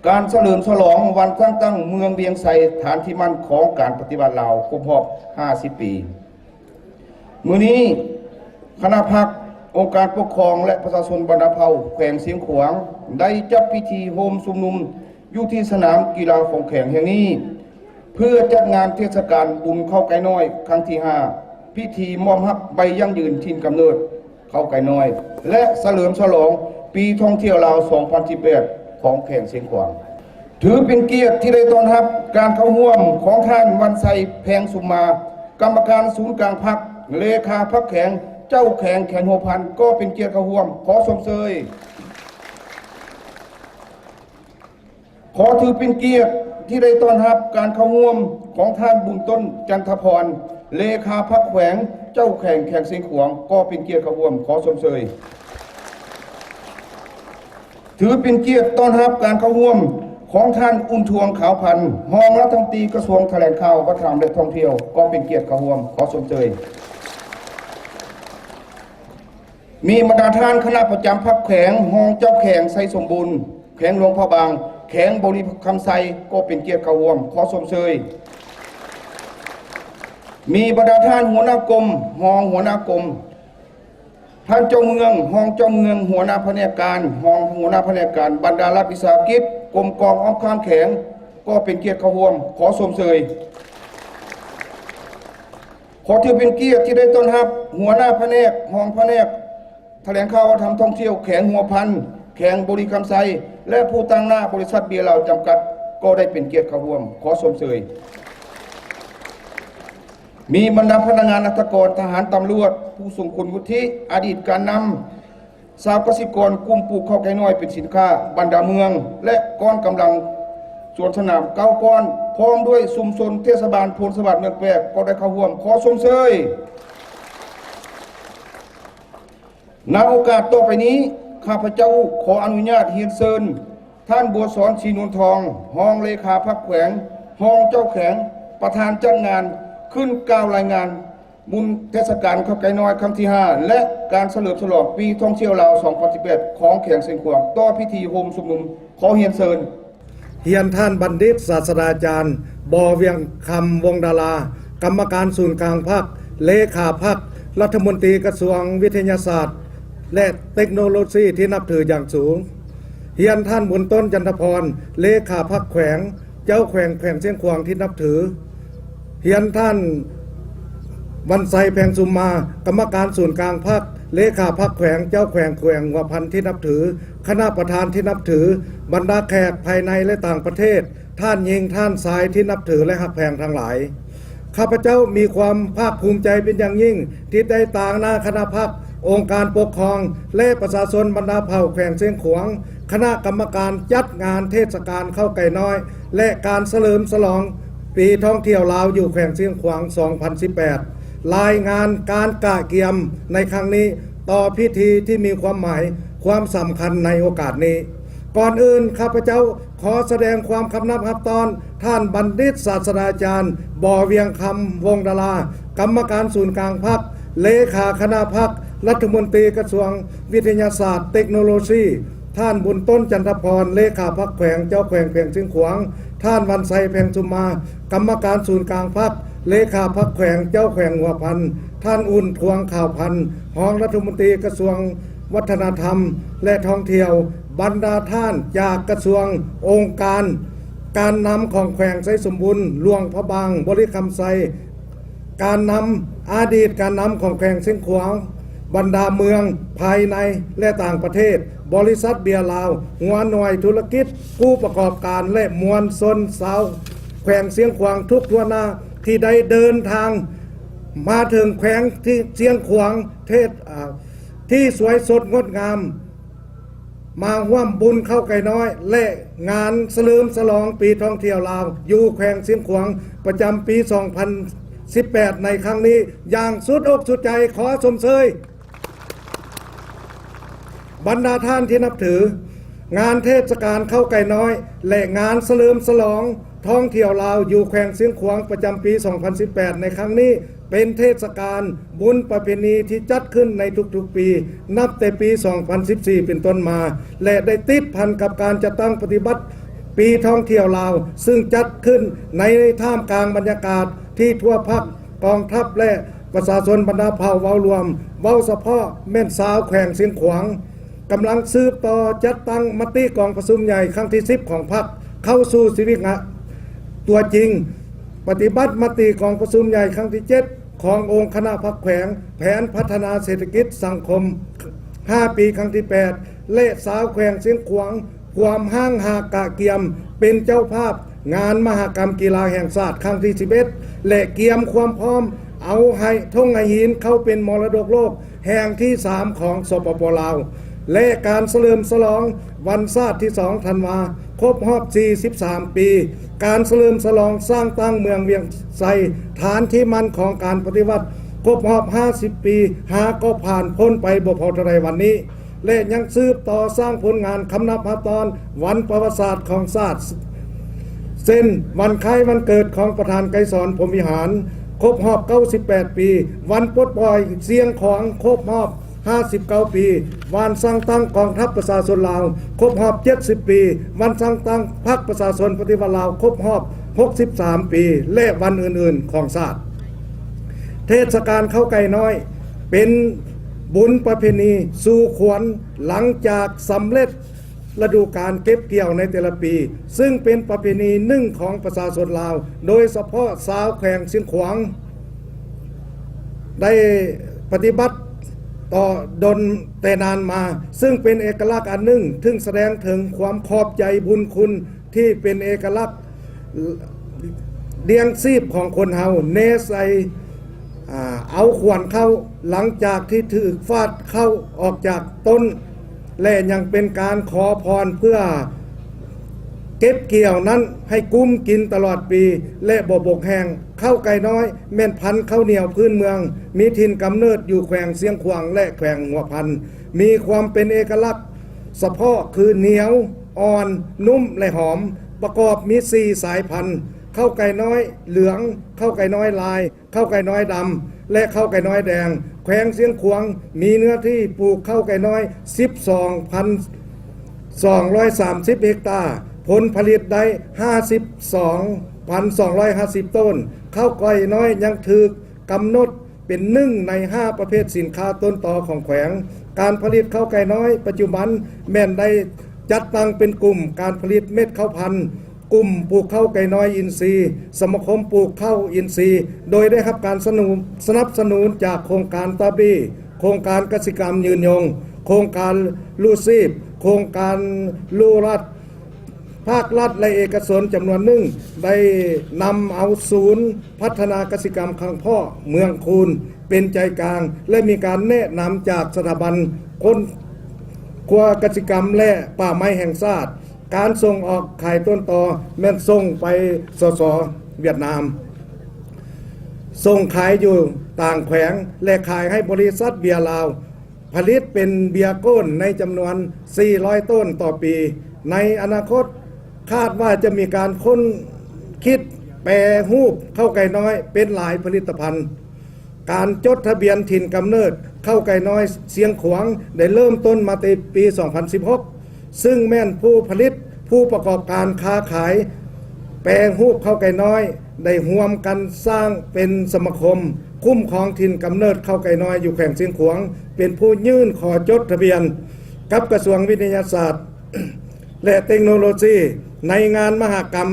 ການສະເຫຼີມສະຫຼອງວັນສ້າງຕັ້ງເມືອງວຽງໄຊ ຖານທີ່ໝັ້ນຂອງການປະຕິວັດລາວຄົບຮອບຫ້າສິບປີ. ມື້ນີ້ ຄະນະພັກ, ອົງການປົກຄອງ ແລະ ປະຊາຊົນບັນດາເຜົ່າແຂວງຊຽງຂວາງ ໄດ້ຈັດພິທີໂຮມຊຸມນຸມຢູ່ທີ່ສະໜາມກິລາຂອງແຂວງແຫ່ງນີ້ ເພື່ອຈັດງານເທດສະການບຸນເຂົ້າໄກ່ນ້ອຍຄັ້ງທີຫ້າ ພິທີມອບຮັບໃບຢັ້ງຢືນຖິ່ນກຳເນີດ ເຂົ້າໄກ່ນ້ອຍ ແລະ ສະເຫຼີມສະຫຼອງປີທ່ອງທ່ຽວລາວສອງພັນສິບແປດ ຂອງແຂວງຊຽງຂວາງ. ຖືເປັນກຽດທີ່ໄດ້ຕ້ອນຮັບການເຂົ້າຮ່ວມຂອງທ່ານ ວັນໄຊ ແພງສຸມມາ, ກຳມະການສູນກາງພັກ, ເລຂາພັກແຂວງ, ເຈົ້າແຂວງແຂວງຫົວພັນ ກໍເປັນກຽດເຂົ້າຮ່ວມ. ຂໍຊົມເຊີຍ. ຂໍຖືເປັນກຽດທີ່ໄດ້ຕ້ອນຮັບການເຂົ້າຮ່ວມຂອງທ່ານ ບຸນຕົ້ນ ຈັນທະພອນ, ເລຂາພັກແຂວງ, ເຈົ້າແຂວງແຂວງຊຽງຂວາງ ກໍເປັນກຽດເຂົ້າຮ່ວມ. ຂໍຊົມເຊີຍ. ຖືເປັນກຽດຕ້ອນຮັບການເຂົ້າຮ່ວມຂອງທ່ານ ອຸ່ນທວງ ຂາວພັນ, ຮອງລັດຖະມົນຕີກະຊວງຖະແຫຼງຂ່າວ, ວັດທະນະທຳ ແລະ ທ່ອງທ່ຽວ ກໍເປັນກຽດເຂົ້າຮ່ວມ. ຂໍຊົມເຊີຍ. ມີບັນດາທ່ານຄະນະປະຈຳພັກແຂວງ, ຮອງເຈົ້າແຂວງໄຊສົມບູນ, ແຂວງຫຼວງພະບາງ, ແຂວງບໍລິຄຳໄຊ ກໍເປັນກຽດເຂົ້າຮ່ວມ. ຂໍຊົມເຊີຍ. ມີບັນດາທ່ານຫົວໜ້າກົມ, ຮອງຫົວໜ້າກົມ, ທ່ານເຈົ້າເມືອງ, ຮອງເຈົ້າເມືອງ, ຫົວໜ້າພະແນກການ, ຮອງຫົວໜ້າພະແນກການ, ບັນດາລັດວິສາຫະກິດ, ກົມກອງອ້ອມຂ້າມແຂວງ ກໍເປັນກຽດເຂົ້າຮ່ວມ. ຂໍຊົມເຊີຍ. ຂໍຖືເປັນກຽດທີ່ໄດ້ຕ້ອນຮັບຫົວໜ້າພະແນກ, ຮອງພະແນກຖະແຫຼງຂ່າວ, ວັດທະນະທຳ, ທ່ອງທ່ຽວ ແຂວງຫົວພັນ, ແຂວງບໍລິຄຳໄຊ ແລະ ຜູ້ຕາງໜ້າບໍລິສັດເບຍລາວຈຳກັດ ກໍໄດ້ເປັນກຽດເຂົ້າຮ່ວມ. ຂໍຊົມເຊີຍ. ມີບັນດາພະນັກງານລັດຖະກອນ, ທະຫານ, ຕຳຫຼວດ, ຜູ້ຊົງຄຸນວຸດທິ, ອະດີດການນຳ, ຊາວກະສິກອນ, ກຸ່ມປູກເຂົ້າໄກ່ນ້ອຍເປັນສິນຄ້າ, ບັນດາເມືອງ ແລະ ກອງກຳລັງສວນສະໜາມເກົ້າກ້ອນ, ພ້ອມດ້ວຍຊຸມຊົນເທດສະບານໂພນສະຫວັດເມືອງແປກ ກໍໄດ້ເຂົ້າຮ່ວມ. ຂໍຊົມເຊີຍ. ໃນໂອກາດຕໍ່ໄປນີ້, ຂ້າພະເຈົ້າຂໍອະນຸຍາດຮຽນເຊີນ ທ່ານ ບົວສອນ ສີນວນທອງ, ຮອງເລຂາພັກແຂວງ, ຮອງເຈົ້າແຂວງ, ປະທານຈັດງານ, ຂຶ້ນກ່າວລາຍງານ ບຸນເທດສະການເຂົ້າໄກ່ນ້ອຍຄັ້ງທີຫ້າ ແລະ ການສະເຫຼີມສະຫຼອງປີທ່ອງທ່ຽວລາວສອງພັນສິບແປດ ຂອງແຂວງຊຽງຂວາງ ຕໍ່ພິທີໂຮມຊຸມນຸມ. ຂໍຮຽນເຊີນ. ຮຽນທ່ານບັນດິດສາດສະດາຈານ ບໍ່ວຽງຄຳ ວົງດາລາ, ກຳມະການສູນກາງພັກ, ເລຂາພັກ, ລັດຖະມົນຕີກະຊວງວິທະຍາສາດ ແລະ ເຕັກໂນໂລຊີທີ່ນັບຖືຢ່າງສູງ. ຮຽນທ່ານບຸນຕົ້ນ ຈັນທະພອນ, ເລຂາພັກແຂວງ, ເຈົ້າແຂວງແຂວງຊຽງຂວາງທີ່ນັບຖື. ຮຽນທ່ານວັນໄຊ ແພງຊຸມມາ, ກຳມະການສູນກາງພັກ, ເລຂາພັກແຂວງ, ເຈົ້າແຂວງແຂວງຫົວພັນທີ່ນັບຖື, ຄະນະປະທານທີ່ນັບຖື, ບັນດາແຂກພາຍໃນ ແລະ ຕ່າງປະເທດ, ທ່ານຍິງ, ທ່ານຊາຍທີ່ນັບຖື ແລະ ຮັກແພງທັງຫຼາຍ. ຂ້າພະເຈົ້າມີຄວາມພາກພູມໃຈເປັນຢ່າງຍິ່ງ ທີ່ໄດ້ຕາງໜ້າຄະນະພັກ, ອົງການປົກຄອງ ແລະ ປະຊາຊົນບັນດາເຜົ່າແຂວງຊຽງຂວາງ, ຄະນະກຳມະການຈັດງານເທດສະການເຂົ້າໄກ່ນ້ອຍ ແລະ ການສະເຫຼີມສະຫຼອງປີທ່ອງທ່ຽວລາວຢູ່ແຂວງຊຽງຂວາງສອງພັນສິບແປດ. ລາຍງານການກະກຽມໃນຄັ້ງນີ້ຕໍ່ພິທີທີ່ມີຄວາມໝາຍ, ຄວາມສຳຄັນໃນໂອກາດນີ້. ກ່ອນອື່ນ, ຂ້າພະເຈົ້າ ຂໍສະແດງຄວາມຄຳນັບຮັບຕ້ອນ ທ່ານບັນດິດສາດສະດາຈານ ບໍ່ວຽງຄຳ ວົງດາລາ, ກຳມະການສູນກາງພັກ, ເລຂາຄະນະພັກ, ລັດຖະມົນຕີກະຊວງວິທະຍາສາດ ເຕັກໂນໂລຊີ, ທ່ານບຸນຕົ້ນ ຈັນທະພອນ, ເລຂາພັກແຂວງ, ເຈົ້າແຂວງແຂວງຊຽງຂວາງ, ທ່ານວັນໄຊ ແພງຊຸມມາ, ກຳມະການສູນກາງພັກ, ເລຂາພັກແຂວງ, ເຈົ້າແຂວງຫົວພັນ, ທ່ານອຸ່ນ ທວງຂາວພັນ, ຮອງລັດຖະມົນຕີກະຊວງ ວັດທະນະທຳ ແລະ ທ່ອງທ່ຽວ, ບັນດາທ່ານຈາກກະຊວງ, ອົງການ, ການນຳຂອງແຂວງໄຊສົມບູນ, ຫຼວງພະບາງ, ບໍລິຄຳໄຊ, ການນຳ, ອະດີດການນຳຂອງແຂວງຊຽງຂວາງ, ບັນດາເມືອງພາຍໃນ ແລະ ຕ່າງປະເທດ, ບໍລິສັດເບຍລາວ, ຫົວໜ່ວຍທຸລະກິດ, ຜູ້ປະກອບການ ແລະ ມວນຊົນຊາວແຂວງຊຽງຂວາງທຸກທົ່ວໜ້າ ທີ່ໄດ້ເດີນທາງມາເຖິງແຂວງທີ່ຊຽງຂວາງ ເທດ, ອາ, ທີ່ສວຍສົດງົດງາມ ມາຮ່ວມບຸນເຂົ້າໄກ່ນ້ອຍ ແລະ ງານສະເຫຼີມສະຫຼອງປີທ່ອງທ່ຽວລາວ ຢູ່ແຂວງຊຽງຂວາງ ປະຈຳປີສອງພັນສິບແປດ ໃນຄັ້ງນີ້ຢ່າງສຸດອົກສຸດໃຈ. ຂໍຊົມເຊີຍ. ບັນດາທ່ານທີ່ນັບຖື, ງານເທດສະການເຂົ້າໄກ່ນ້ອຍ ແລະ ງານສະເຫຼີມສະຫຼອງທ່ອງທ່ຽວລາວ ຢູ່ແຂວງຊຽງຂວາງ ປະຈຳປີສອງພັນສິບແປດ ໃນຄັ້ງນີ້ ເປັນເທດສະການບຸນປະເພນີທີ່ຈັດຂຶ້ນໃນທຸກໆປີ ນັບແຕ່ປີສອງພັນສິບສີ່ເປັນຕົ້ນມາ ແລະ ໄດ້ຕິດພັນກັບການຈັດຕັ້ງປະຕິບັດປີທ່ອງທ່ຽວລາວ ຊຶ່ງຈັດຂຶ້ນໃນທ່າມກາງບັນຍາກາດທີ່ທົ່ວພັກ, ກອງທັບ ແລະ ປະຊາຊົນບັນດາເຜົ່າເວົ້າລວມ, ເວົ້າສະເພາະແມ່ນຊາວແຂວງຊຽງຂວາງ ກຳລັງສືບຕໍ່ຈັດຕັ້ງມະຕິກອງປະຊຸມໃຫຍ່ຄັ້ງທີສິບຂອງພັກເຂົ້າສູ່ຊີວິດງະ ຕົວຈິງ, ປະຕິບັດມະຕິກອງປະຊຸມໃຫຍ່ຄັ້ງທີເຈັດຂອງອົງຄະນະພັກແຂວງ, ແຜນພັດທະນາເສດຖະກິດສັງຄົມຫ້າປີຄັ້ງທີແປດ ແລະ ຊາວແຂວງຊຽງຂວາງ ພວມຮ່າງຫາກະກຽມເປັນເຈົ້າພາບງານມະຫະກຳກິລາແຫ່ງຊາດຄັ້ງທີສິບເອັດ ແລະ ກຽມຄວາມພ້ອມເອົາໄຫ ທົ່ງໄຫຫີນເຂົ້າເປັນມໍລະດົກໂລກແຫ່ງທີສາມຂອງ ສປປ ລາວ ແລະ ການສະເຫຼີມສະຫຼອງວັນຊາດທີສອງທັນວາ ຄົບຮອບສີ່ສິບສາມປີ ການສະເຫຼີມສະຫຼອງສ້າງຕັ້ງເມືອງວຽງໄຊ ຖານທີ່ໝັ້ນຂອງການປະຕິວັດ ຄົບຮອບຫ້າສິບປີ ຫາກໍຜ່ານພົ້ນໄປບໍ່ພໍເທົ່າໃດວັນນີ້ ແລະ ຍັງສືບຕໍ່ສ້າງຜົນງານຄຳນັບຮັບຕ້ອນວັນປະຫວັດສາດຂອງຊາດ ເຊັ່ນ ວັນຄ້າຍວັນເກີດຂອງປະທານໄກສອນ ພົມວິຫານ ຄົບຮອບເກົ້າສິບແປດປີ, ວັນປົດປ່ອຍຊຽງຂວາງ ຄົບຮອບຫ້າສິບເກົ້າປີ, ວັນສ້າງຕັ້ງກອງທັບປະຊາຊົນລາວ ຄົບຮອບເຈັດສິບປີ, ວັນສ້າງຕັ້ງພັກປະຊາຊົນປະຕິວັດລາວ ຄົບຮອບຫົກສິບສາມປີ ແລະ ວັນອື່ນໆຂອງຊາດ. ເທດສະການເຂົ້າໄກ່ນ້ອຍ ເປັນບຸນປະເພນີສູ່ຂວັນຫຼັງຈາກສຳເລັດລະດູການເກັບກ່ຽວໃນແຕ່ລະປີ, ຊຶ່ງເປັນປະເພນີໜຶ່ງຂອງປະຊາຊົນລາວ, ໂດຍສະເພາະຊາວແຂວງຊຽງຂວາງ ໄດ້ປະຕິບັດຕໍ່ດົນແຕ່ນານມາ, ຊຶ່ງເປັນເອກະລັກອັນໜຶ່ງ ຊຶ່ງສະແດງເຖິງຄວາມຂອບໃຈບຸນຄຸນ ທີ່ເປັນເອກະລັກລ້ຽງຊີບຂອງຄົນເຮົາ, ເນໃສ່ ອາ ເອົາຂວັນເຂົ້າ ຫຼັງຈາກທີ່ຖືກຟາດເຂົ້າອອກຈາກຕົ້ນ ແລະ ຍັງເປັນການຂໍພອນເພື່ອເກັບກ່ຽວນັ້ນໃຫ້ກຸ້ມກິນຕະຫຼອດປີ ແລະ ບໍ່ບົກແຫ້ງ. ເຂົ້າໄກ່ນ້ອຍແມ່ນພັນເຂົ້າໜຽວພື້ນເມືອງ, ມີຖິ່ນກຳເນີດຢູ່ແຂວງຊຽງຂວາງ ແລະ ແຂວງຫົວພັນ, ມີຄວາມເປັນເອກະລັກສະເພາະຄືໜຽວ, ອ່ອນ, ນຸ້ມ ແລະ ຫອມ, ປະກອບມີສີ່ສາຍພັນ, ເຂົ້າໄກ່ນ້ອຍເຫຼືອງ, ເຂົ້າໄກ່ນ້ອຍລາຍ, ເຂົ້າໄກ່ນ້ອຍດຳ, ແລະ ເຂົ້າໄກ່ນ້ອຍແດງ. ແຂວງຊຽງຂວາງມີເນື້ອທີ່ປູກເຂົ້າໄກ່ນ້ອຍສິບສອງພັນສອງຮ້ອຍສາມສິບເຮັກຕາ, ຜົນຜະລິດໄດ້ຫ້າສິບສອງພັນສອງຮ້ອຍຫ້າສິບໂຕນ. ເຂົ້າໄກ່ນ້ອຍຍັງຖືກກຳນົດເປັນໜຶ່ງໃນຫ້າປະເພດສິນຄ້າຕົ້ນຕໍຂອງແຂວງ. ການຜະລິດເຂົ້າໄກ່ນ້ອຍປັດຈຸບັນແມ່ນໄດ້ຈັດຕັ້ງເປັນກຸ່ມການຜະລິດເມັດເຂົ້າພັນ, ກຸ່ມປູກເຂົ້າໄກ່ນ້ອຍອິນຊີ, ສະມາຄົມປູກເຂົ້າອິນຊີ, ໂດຍໄດ້ຮັບການສະໜູນ ສະໜັບສະໜູນຈາກໂຄງການຕາບີ, ໂຄງການກະສິກຳຍືນຍົງ, ໂຄງການລູຊີບ, ໂຄງການລູລັດ. ພາກລັດ ແລະ ເອກະຊົນຈຳນວນໜຶ່ງໄດ້ນຳເອົາສູນພັດທະນາກະສິກຳຄັງເພາະເມືອງຄູນເປັນໃຈກາງ ແລະ ມີການແນະນຳຈາກສະຖາບັນຄົ້ນຄວ້າກະສິກຳ ແລະ ປ່າໄມ້ແຫ່ງຊາດ. ການສົ່ງອອກຂາຍຕົ້ນຕໍແມ່ນສົ່ງໄປ ສສ ຫວຽດນາມ, ສົ່ງຂາຍຢູ່ຕ່າງແຂວງ ແລະ ຂາຍໃຫ້ບໍລິສັດເບຍລາວ ຜະລິດເປັນເບຍໂກ້ນໃນຈຳນວນສີ່ຮ້ອຍໂຕນຕໍ່ປີ. ໃນອະນາຄົດ ຄາດວ່າຈະມີການຄົ້ນຄິດແປຮູບເຂົ້າໄກ່ນ້ອຍເປັນຫຼາຍຜະລິດຕະພັນ. ການຈົດທະບຽນຖິ່ນກຳເນີດເຂົ້າໄກ່ນ້ອຍຊຽງຂວາງໄດ້ເລີ່ມຕົ້ນມາແຕ່ປີສອງພັນສິບຫົກ ຊຶ່ງແມ່ນຜູ້ຜະລິດ, ຜູ້ປະກອບການຄ້າຂາຍ ແປຮູບເຂົ້າໄກ່ນ້ອຍ ໄດ້ຮ່ວມກັນສ້າງເປັນສະມາຄົມຄຸ້ມຄອງຖິ່ນກຳເນີດເຂົ້າໄກ່ນ້ອຍຢູ່ແຂວງຊຽງຂວາງ ເປັນຜູ້ຍື່ນຂໍຈົດທະບຽນກັບກະຊວງວິທະຍາສາດ ແລະ ເຕັກໂນໂລຊີ ໃນງານມະຫະກຳ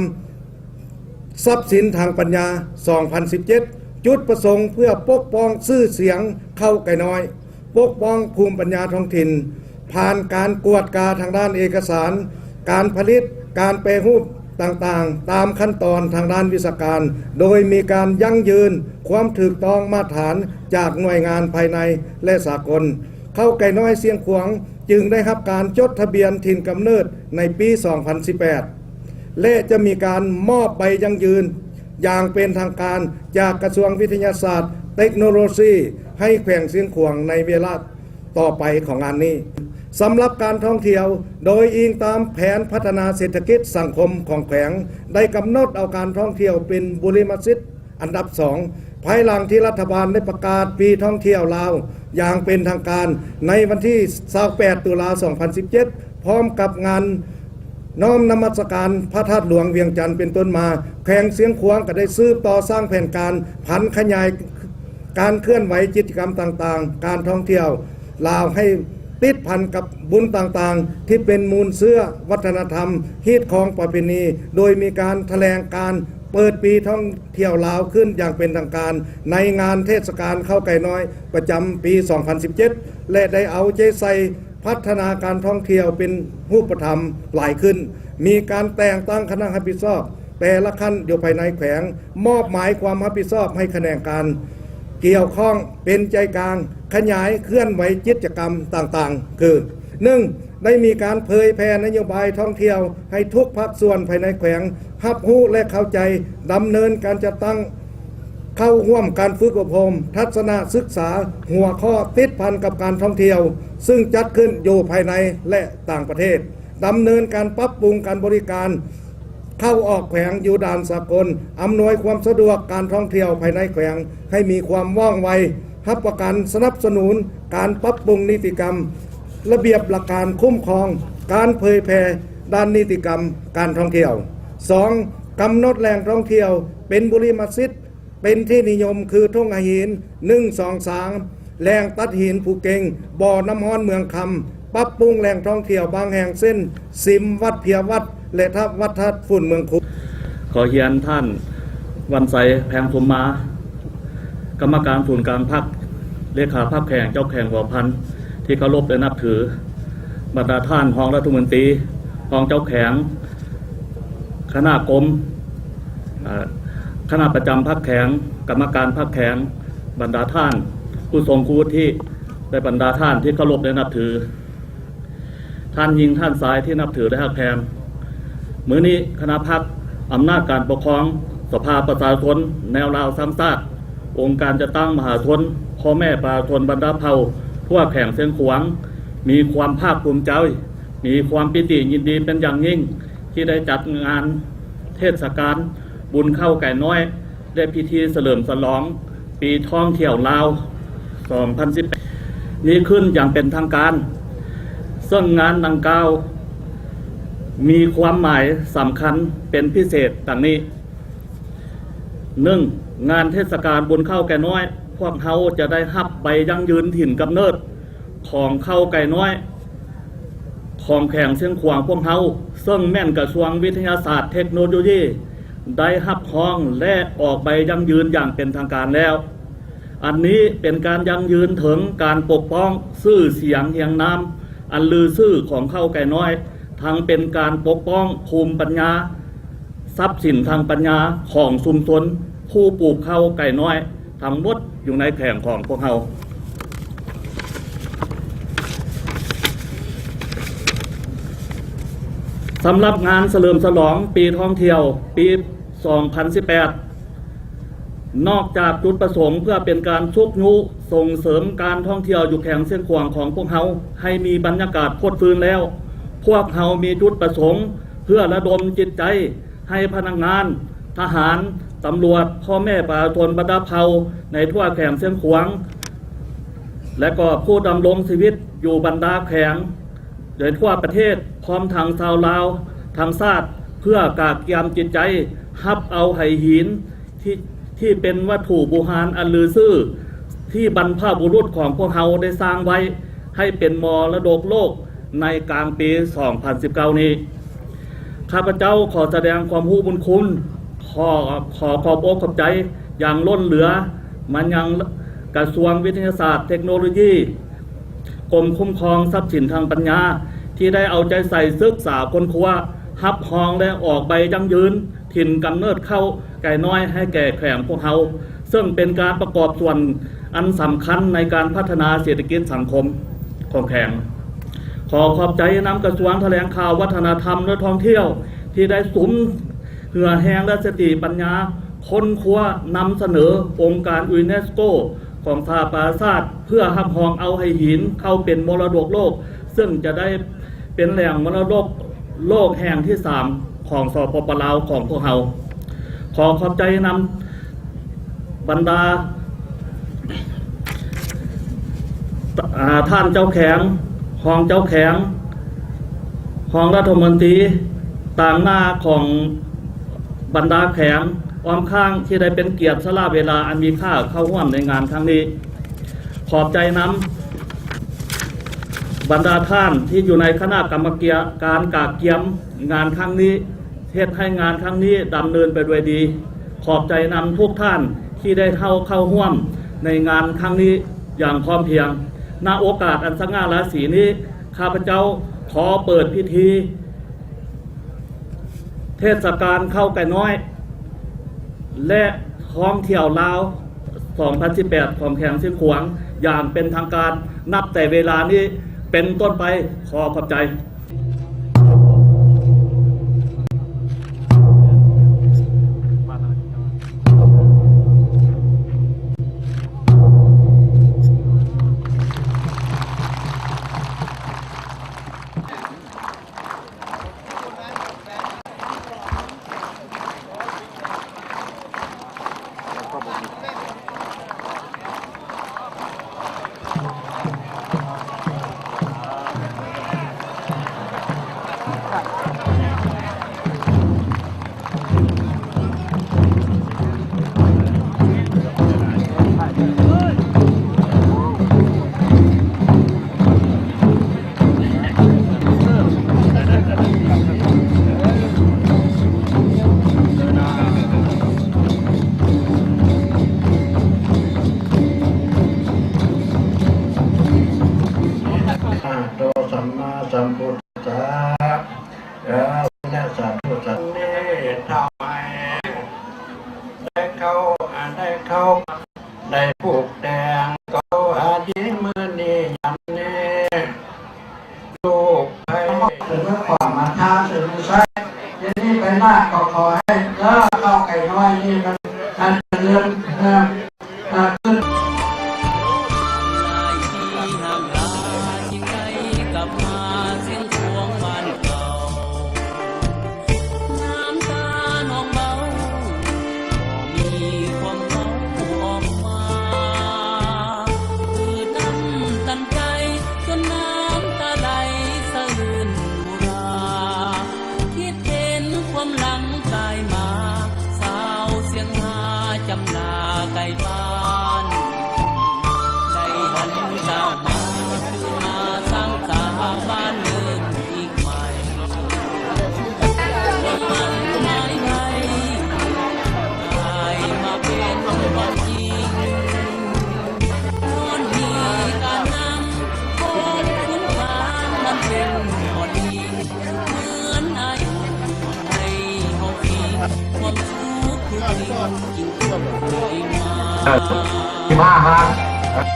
ຊັບສິນທາງປັນຍາສອງພັນສິບເຈັດ ຈຸດປະສົງເພື່ອປົກປ້ອງຊື່ສຽງເຂົ້າໄກ່ນ້ອຍ, ປົກປ້ອງພູມປັນຍາທ້ອງຖິ່ນ ຜ່ານການກວດກາທາງດ້ານເອກະສານ, ການຜະລິດ, ການແປຮູບຕ່າງໆ ຕາມຂັ້ນຕອນທາງດ້ານວິຊາການ, ໂດຍມີການຢັ້ງຢືນຄວາມຖືກຕ້ອງມາດຖານຈາກໜ່ວຍງານພາຍໃນ ແລະ ສາກົນ. ເຂົ້າໄກ່ນ້ອຍຊຽງຂວາງຈຶ່ງໄດ້ຮັບການຈົດທະບຽນຖິ່ນກຳເນີດໃນປີສອງພັນສິບແປດ ແລະ ຈະມີການມອບໃບຢັ້ງຢືນຢ່າງເປັນທາງການຈາກກະຊວງວິທະຍາສາດ ເຕັກໂນໂລຊີ ໃຫ້ແຂວງຊຽງຂວາງໃນເວລາຕໍ່ໄປຂອງງານນີ້. ສຳລັບການທ່ອງທ່ຽວ, ໂດຍອີງຕາມແຜນພັດທະນາເສດຖະກິດສັງຄົມຂອງແຂວງ ໄດ້ກຳນົດເອົາການທ່ອງທ່ຽວເປັນບຸລິມະສິດ ອັນດັບສອງ ພາຍຫຼັງທີ່ລັດຖະບານໄດ້ປະກາດປີທ່ອງທ່ຽວລາວຢ່າງເປັນທາງການໃນວັນທີຊາວແປດ ຕຸລາ ສອງພັນສິບເຈັດ ພ້ອມກັບງານນ້ອມນະມັດສະການພະທາດຫຼວງວຽງຈັນເປັນຕົ້ນມາ, ແຂວງຊຽງຂວາງກໍໄດ້ສືບຕໍ່ສ້າງແຜນການຜັນຂະຫຍາຍການເຄື່ອນໄຫວກິດຈະກຳຕ່າງໆ ການທ່ອງທ່ຽວລາວໃຫ້ຕິດພັນກັບບຸນຕ່າງໆ ທີ່ເປັນມູນເຊື້ອວັດທະນະທຳ, ຮີດຄອງປະເພນີ, ໂດຍມີການຖະແຫຼງການ ເປີດປີທ່ອງທ່ຽວລາວຂຶ້ນຢ່າງເປັນທາງການໃນງານເທດສະການເຂົ້າໄກ່ນ້ອຍປະຈຳປີສອງພັນສິບເຈັດ ແລະ ໄດ້ເອົາໃຈໃສ່ພັດທະນາການທ່ອງທ່ຽວເປັນຮູບປະທຳຫຼາຍຂຶ້ນ, ມີການແຕ່ງຕັ້ງຄະນະຮັບຜິດຊອບແຕ່ລະຂັ້ນຢູ່ພາຍໃນແຂວງ, ມອບໝາຍຄວາມຮັບຜິດຊອບໃຫ້ຂະແໜງການກ່ຽວຂ້ອງເປັນໃຈກາງ ຂະຫຍາຍເຄື່ອນໄຫວກິດຈະກຳຕ່າງໆ ຄື ໜຶ່ງ ໄດ້ມີການເຜີຍແຜ່ນະໂຍບາຍທ່ອງທ່ຽວໃຫ້ທຸກພາກສ່ວນພາຍໃນແຂວງຮັບຮູ້ ແລະ ເຂົ້າໃຈ, ດຳເນີນການຈັດຕັ້ງເຂົ້າຮ່ວມການຝຶກອົບຮົມທັດສະນະສຶກສາຫົວຂໍ້ຕິດພັນກັບການທ່ອງທ່ຽວ ຊຶ່ງຈັດຂຶ້ນຢູ່ພາຍໃນ ແລະ ຕ່າງປະເທດ, ດຳເນີນການປັບປຸງການບໍລິການ ເຂົ້າອອກແຂວງຢູ່ດ່ານສາກົນ, ອຳນວຍຄວາມສະດວກການທ່ອງທ່ຽວພາຍໃນແຂວງໃຫ້ມີຄວາມວ່ອງໄວ, ຮັບປະກັນສະໜັບສະໜູນການປັບປຸງນິຕິກຳ, ລະບຽບຫຼັກການຄຸ້ມຄອງ, ການເຜີຍແຜ່ດ້ານນິຕິກຳການທ່ອງທ່ຽວ. ສອງ ກຳນົດແຫຼ່ງທ່ອງທ່ຽວເປັນບຸລິມະສິດ ເປັນທີ່ນິຍົມຄືທົ່ງຫາຫີນ ໜຶ່ງ ສອງ ສາມ ແຫຼ່ງຕັດຫີນພູເກັງ, ບໍ່ນ້ຳຮ້ອນເມືອງຄຳ, ປັບປຸງແຫຼ່ງທ່ອງທ່ຽວບາງແຫ່ງ ເຊັ່ນ ສິມວັດເພຍວັດ ແລະ ທະ ວັດທາດຝຸ່ນເມືອງຄູ. ຂໍຮຽນທ່ານ ວັນໄຊ ແພງສົມມາ, ກຳມະການສູນກາງພັກ, ເລຂາພັກແຂວງ, ເຈົ້າແຂວງຫົວພັນທີ່ເຄົາລົບ ແລະ ນັບຖື, ບັນດາທ່ານຮອງລັດຖະມົນຕີ, ຮອງເຈົ້າແຂວງ, ຄະນະກົມ, ເອີ ຄະນະປະຈຳພັກແຂວງ, ກຳມະການພັກແຂວງ, ບັນດາທ່ານຜູ້ຊົງຄຸວຸດທິ ແລະ ບັນດາທ່ານທີ່ເຄົາລົບ ແລະ ນັບຖື, ທ່ານຍິງທ່ານຊາຍທີ່ນັບຖື ແລະ ຮັກແພງ. ມື້ນີ້ຄະນະພັກ, ອຳນາດການປົກຄອງ, ສະພາປະຊາຊົນແນວລາວສ້າງຊາດ, ອົງການຈັດຕັ້ງມະຫາຊົນ, ພໍ່ແມ່ປະຊາຊົນບັນດາເຜົ່າທົ່ວແຂວງຊຽງຂວາງ ມີຄວາມພາກພູມໃຈ, ມີຄວາມປີຕິຍິນດີເປັນຢ່າງຍິ່ງ ທີ່ໄດ້ຈັດງານເທດສະການບຸນເຂົ້າໄກ່ນ້ອຍ ແລະ ພິທີສະເຫຼີມສະຫຼອງ ປີທ່ອງທ່ຽວລາວ ສອງພັນສິບແປດ ນີ້ຂຶ້ນຢ່າງເປັນທາງການ, ເຊິ່ງງານດັ່ງກ່າວມີຄວາມໝາຍສຳຄັນເປັນພິເສດດັ່ງນີ້. ໜຶ່ງ, ງານເທດສະການບຸນເຂົ້າໄກ່ນ້ອຍ, ພວກເຮົາຈະໄດ້ຮັບໃບຢັ້ງຢືນຖິ່ນກຳເນີດຂອງເຂົ້າໄກ່ນ້ອຍຂອງແຂວງຊຽງຂວາງພວກເຮົາ, ເຊິ່ງແມ່ນກະຊວງວິທະຍາສາດເທັກໂນໂລຢີໄດ້ຮັບຮອງ ແລະ ອອກໃບຢັ້ງຢືນຢ່າງເປັນທາງການແລ້ວ. ອັນນີ້ເປັນການຢັ້ງຢືນເຖິງການປົກປ້ອງຊື່ສຽງຮຽງນາມອັນລືຊື່ຂອງເຜົ່າໄກ່ນ້ອຍ, ທັງເປັນການປົກປ້ອງພູມປັນຍາ, ຊັບສິນທາງປັນຍາຂອງຊຸມຊົນຜູ້ປູກເຂົ້າໄກ່ນ້ອຍທັງໝົດຢູ່ໃນແຂວງຂອງພວກເຮົາ. ສຳລັບງານສະເຫຼີມສະຫຼອງປີທ່ອງທ່ຽວປີສອງພັນສິບແປດ ນອກຈາກຈຸດປະສົງເພື່ອເປັນການຊຸກຍູ້ສົ່ງເສີມການທ່ອງທ່ຽວຢູ່ແຂວງຊຽງຂວາງຂອງພວກເຮົາໃຫ້ມີບັນຍາກາດຟົດຟື້ນແລ້ວ, ພວກເຮົາມີຈຸດປະສົງເພື່ອລະດົມຈິດໃຈໃຫ້ພະນັກງານ, ທະຫານ, ຕຳຫຼວດ, ພໍ່ແມ່ປະຊາຊົນບັນດາເຜົ່າໃນທົ່ວແຂວງຊຽງຂວາງ ແລະ ກໍຜູ້ດຳລົງຊີວິດຢູ່ບັນດາແຂວງ ໃນທົ່ວປະເທດ ພ້ອມທັງຊາວລາວທັງຊາດ ເພື່ອກະກຽມຈິດໃຈຮັບເອົາໄຫຫີນທີ່ ທີ່ເປັນວັດຖຸບູຮານອັນລືຊື່ ທີ່ບັນພະບຸລຸດຂອງພວກເຮົາໄດ້ສ້າງໄວ້ ໃຫ້ເປັນມໍລະດົກໂລກໃນກາງປີສອງພັນສິບເກົ້ານີ້. ຂ້າພະເຈົ້າຂໍສະແດງຄວາມຮູ້ບຸນຄຸນ, ຂໍ ຂໍຂອບອົກຂອບໃຈຢ່າງລົ້ນເຫຼືອມາຍັງກະຊວງວິທະຍາສາດເທັກໂນໂລຢີ, ກົມຄຸ້ມຄອງຊັບສິນທາງປັນຍາ ທີ່ໄດ້ເອົາໃຈໃສ່ສຶກສາຄົ້ນຄວ້າ, ຮັບຮອງ ແລະ ອອກໃບຢັ້ງຢືນຖິ່ນກຳເນີດເຂົ້າໄກ່ນ້ອຍໃຫ້ແກ່ແຂວງພວກເຮົາ, ເຊິ່ງເປັນການປະກອບສ່ວນອັນສຳຄັນໃນການພັດທະນາເສດຖະກິດສັງຄົມຂອງແຂວງ. ຂໍຂອບໃຈນຳກະຊວງຖະແຫຼງຂ່າວ, ວັດທະນະທຳ ແລະ ທ່ອງທ່ຽວ ທີ່ໄດ້ສຸມເຫື່ອແຮງ ແລະ ສະຕິປັນຍາ ຄົ້ນຄວ້ານຳສະເໜີອົງການຢູເນສໂກຂອງສະຫະປະຊາຊາດ ເພື່ອຮັບຮອງເອົາໄຫຫີນເຂົ້າເປັນມໍລະດົກໂລກ, ເຊິ່ງຈະໄດ້ເປັນແຫຼ່ງມໍລະດົກໂລກແຫ່ງທີສາມຂອງ ສປປ ລາວ ຂອງພວກເຮົາ. ຂໍຂອບໃຈນຳບັນດາ ອາ ທ່ານເຈົ້າແຂວງ, ຮອງເຈົ້າແຂວງ, ຮອງລັດຖະມົນຕີ, ຕາງໜ້າຂອງບັນດາແຂວງອ້ອມຂ້າງ ທີ່ໄດ້ເປັນກຽດສະຫຼະເວລາອັນມີຄ່າເຂົ້າຮ່ວມໃນງານຄັ້ງນີ້. ຂອບໃຈນຳບັນດາທ່ານທີ່ຢູ່ໃນຄະນະກຳມະການກະກຽມງານຄັ້ງນີ້ ເຮັດໃຫ້ງານຄັ້ງນີ້ດຳເນີນໄປດ້ວຍດີ. ຂອບໃຈນຳທຸກທ່ານທີ່ໄດ້ເຂົ້າ ເຂົ້າຮ່ວມໃນງານຄັ້ງນີ້ຢ່າງພ້ອມພຽງ. ນະໂອກາດອັນສະຫງ່າລາສີນີ້, ຂ້າພະເຈົ້າຂໍເປີດພິທີເທດສະການເຂົ້າໄກ່ນ້ອຍ ແລະ ທ່ອງທ່ຽວລາວ ສອງພັນສິບແປດ ຂອງແຂວງຊຽງຂວາງຢ່າງເປັນທາງການ ນັບແຕ່ເວລານີ້ເປັນຕົ້ນໄປ. ຂໍຂອບໃຈ. ໂຕ ສຳມາສຳພຸດທັດສະ ເອີ ແລະ ສາທຸ ສັນເດທຳໄມ ໄດ້ເຂົ້າ ໄດ້ເຂົ້າ ໄດ້ຜູກແຕ່ງ ເຂົາຫາດີມື້ນີ້ຍາມນີ້ ລູກໄພ ເປັນເລື່ອງຄວາມມາທາເປັນໃຊ້ ເດນີ້ໄປໜ້າກໍຂໍໃຫ້ ເອີ ເຂົ້າໄກ່ນ້ອຍນີ້ມັນ ມັນຈະເລີນ ເອີ ເອີ ຂຶ້ນ.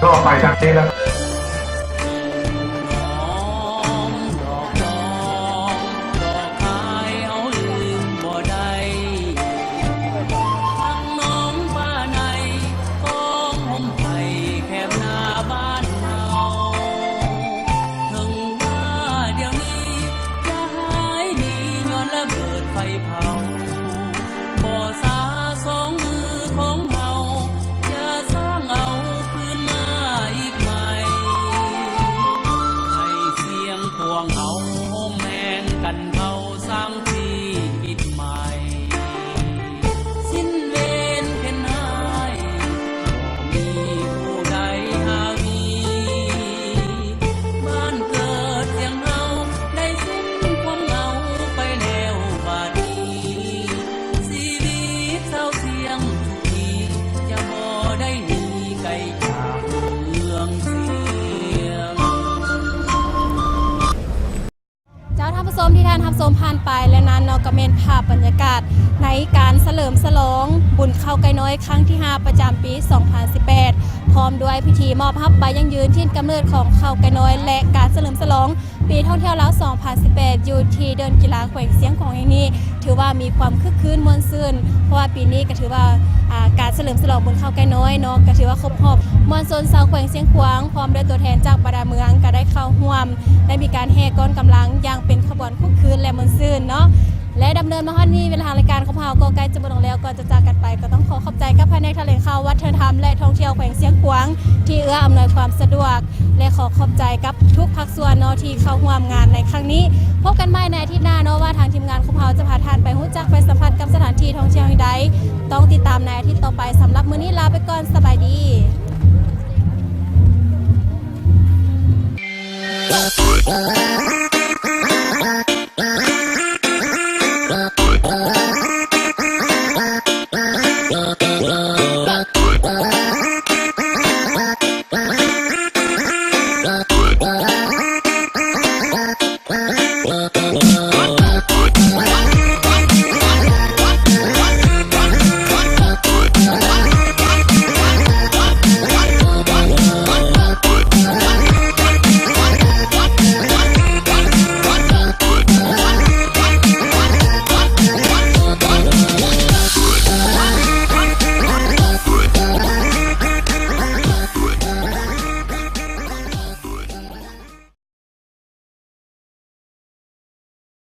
ກໍໄປທາງນີ້ແລ້ວ. ເຈົ້າ ທ່ານຜູ້ຊົມ ທີ່ທ່ານຮັບຊົມຜ່ານໄປແລ້ວນັ້ນເນາະ ກໍແມ່ນພາບບັນຍາກາດໃນການສະເຫຼີມສະຫຼອງບຸນເຂົ້າໄກ່ນ້ອຍຄັ້ງທີຫ້າ ປະຈຳປີສອງພັນສິບແປດ ພ້ອມດ້ວຍພິທີມອບຮັບໃບຢັ້ງຢືນຖິ່ນກຳເນີດຂອງເຂົ້າໄກ່ນ້ອຍ ແລະ ການສະເຫຼີມສະຫຼອງ ປີທ່ອງທ່ຽວລາວສອງພັນສິບແປດ ຢູ່ທີ່ເດີ່ນກິລາແຂວງຊຽງຂວາງແຫ່ງນີ້ ຖືວ່າມີຄວາມຄຶກຄື້ນມ່ວນຊື່ນ ເພາະວ່າປີນີ້ກໍຖືວ່າ ອ່າ ການສະເຫຼີມສະຫຼອງບຸນເຂົ້າໄກ່ນ້ອຍເນາະ ກໍຖືວ່າຄົບຮອບ ມວນຊົນຊາວແຂວງຊຽງຂວາງ ພ້ອມດ້ວຍຕົວແທນຈາກບັນດາເມືອງ ກໍໄດ້ເຂົ້າຮ່ວມ ໄດ້ມີການແຫ່ກ້ອນກຳລັງຢ່າງເປັນຂະບວນຄຶກຄື້ນ ແລະ ມ່ວນຊື່ນເນາະ. ແລະ ດຳເນີນມາຮອດນີ້ ເວລາທາງລາຍການຂອງເຮົາກໍໃກ້ຈະໝົດລົງແລ້ວ ກ່ອນຈະຈາກກັນໄປ ກໍຕ້ອງຂໍຂອບໃຈກັບພະແນກຖະແຫຼງຂ່າວ ວັດທະນະທຳ ແລະ ທ່ອງທ່ຽວແຂວງຊຽງຂວາງ ທີ່ເອື້ອອຳນວຍຄວາມສະດວກ ແລະ ຂໍຂອບໃຈກັບທຸກພາກສ່ວນເນາະ ທີ່ເຂົ້າຮ່ວມງານໃນຄັ້ງນີ້. ພົບກັນໃໝ່ໃນອາທິດໜ້າເນາະ ວ່າທາງທີມງານຂອງເຮົາຈະພາທ່ານໄປຮູ້ຈັກໄປສຳຜັດກັບສະຖານທີ່ທ່ອງທ່ຽວແຫ່ງໃດ ຕ້ອງຕິດຕາມໃນອາທິດຕໍ່ໄປ. ສຳລັບມື້ນີ້ລາໄປກ່ອນ ສະບາຍດີ.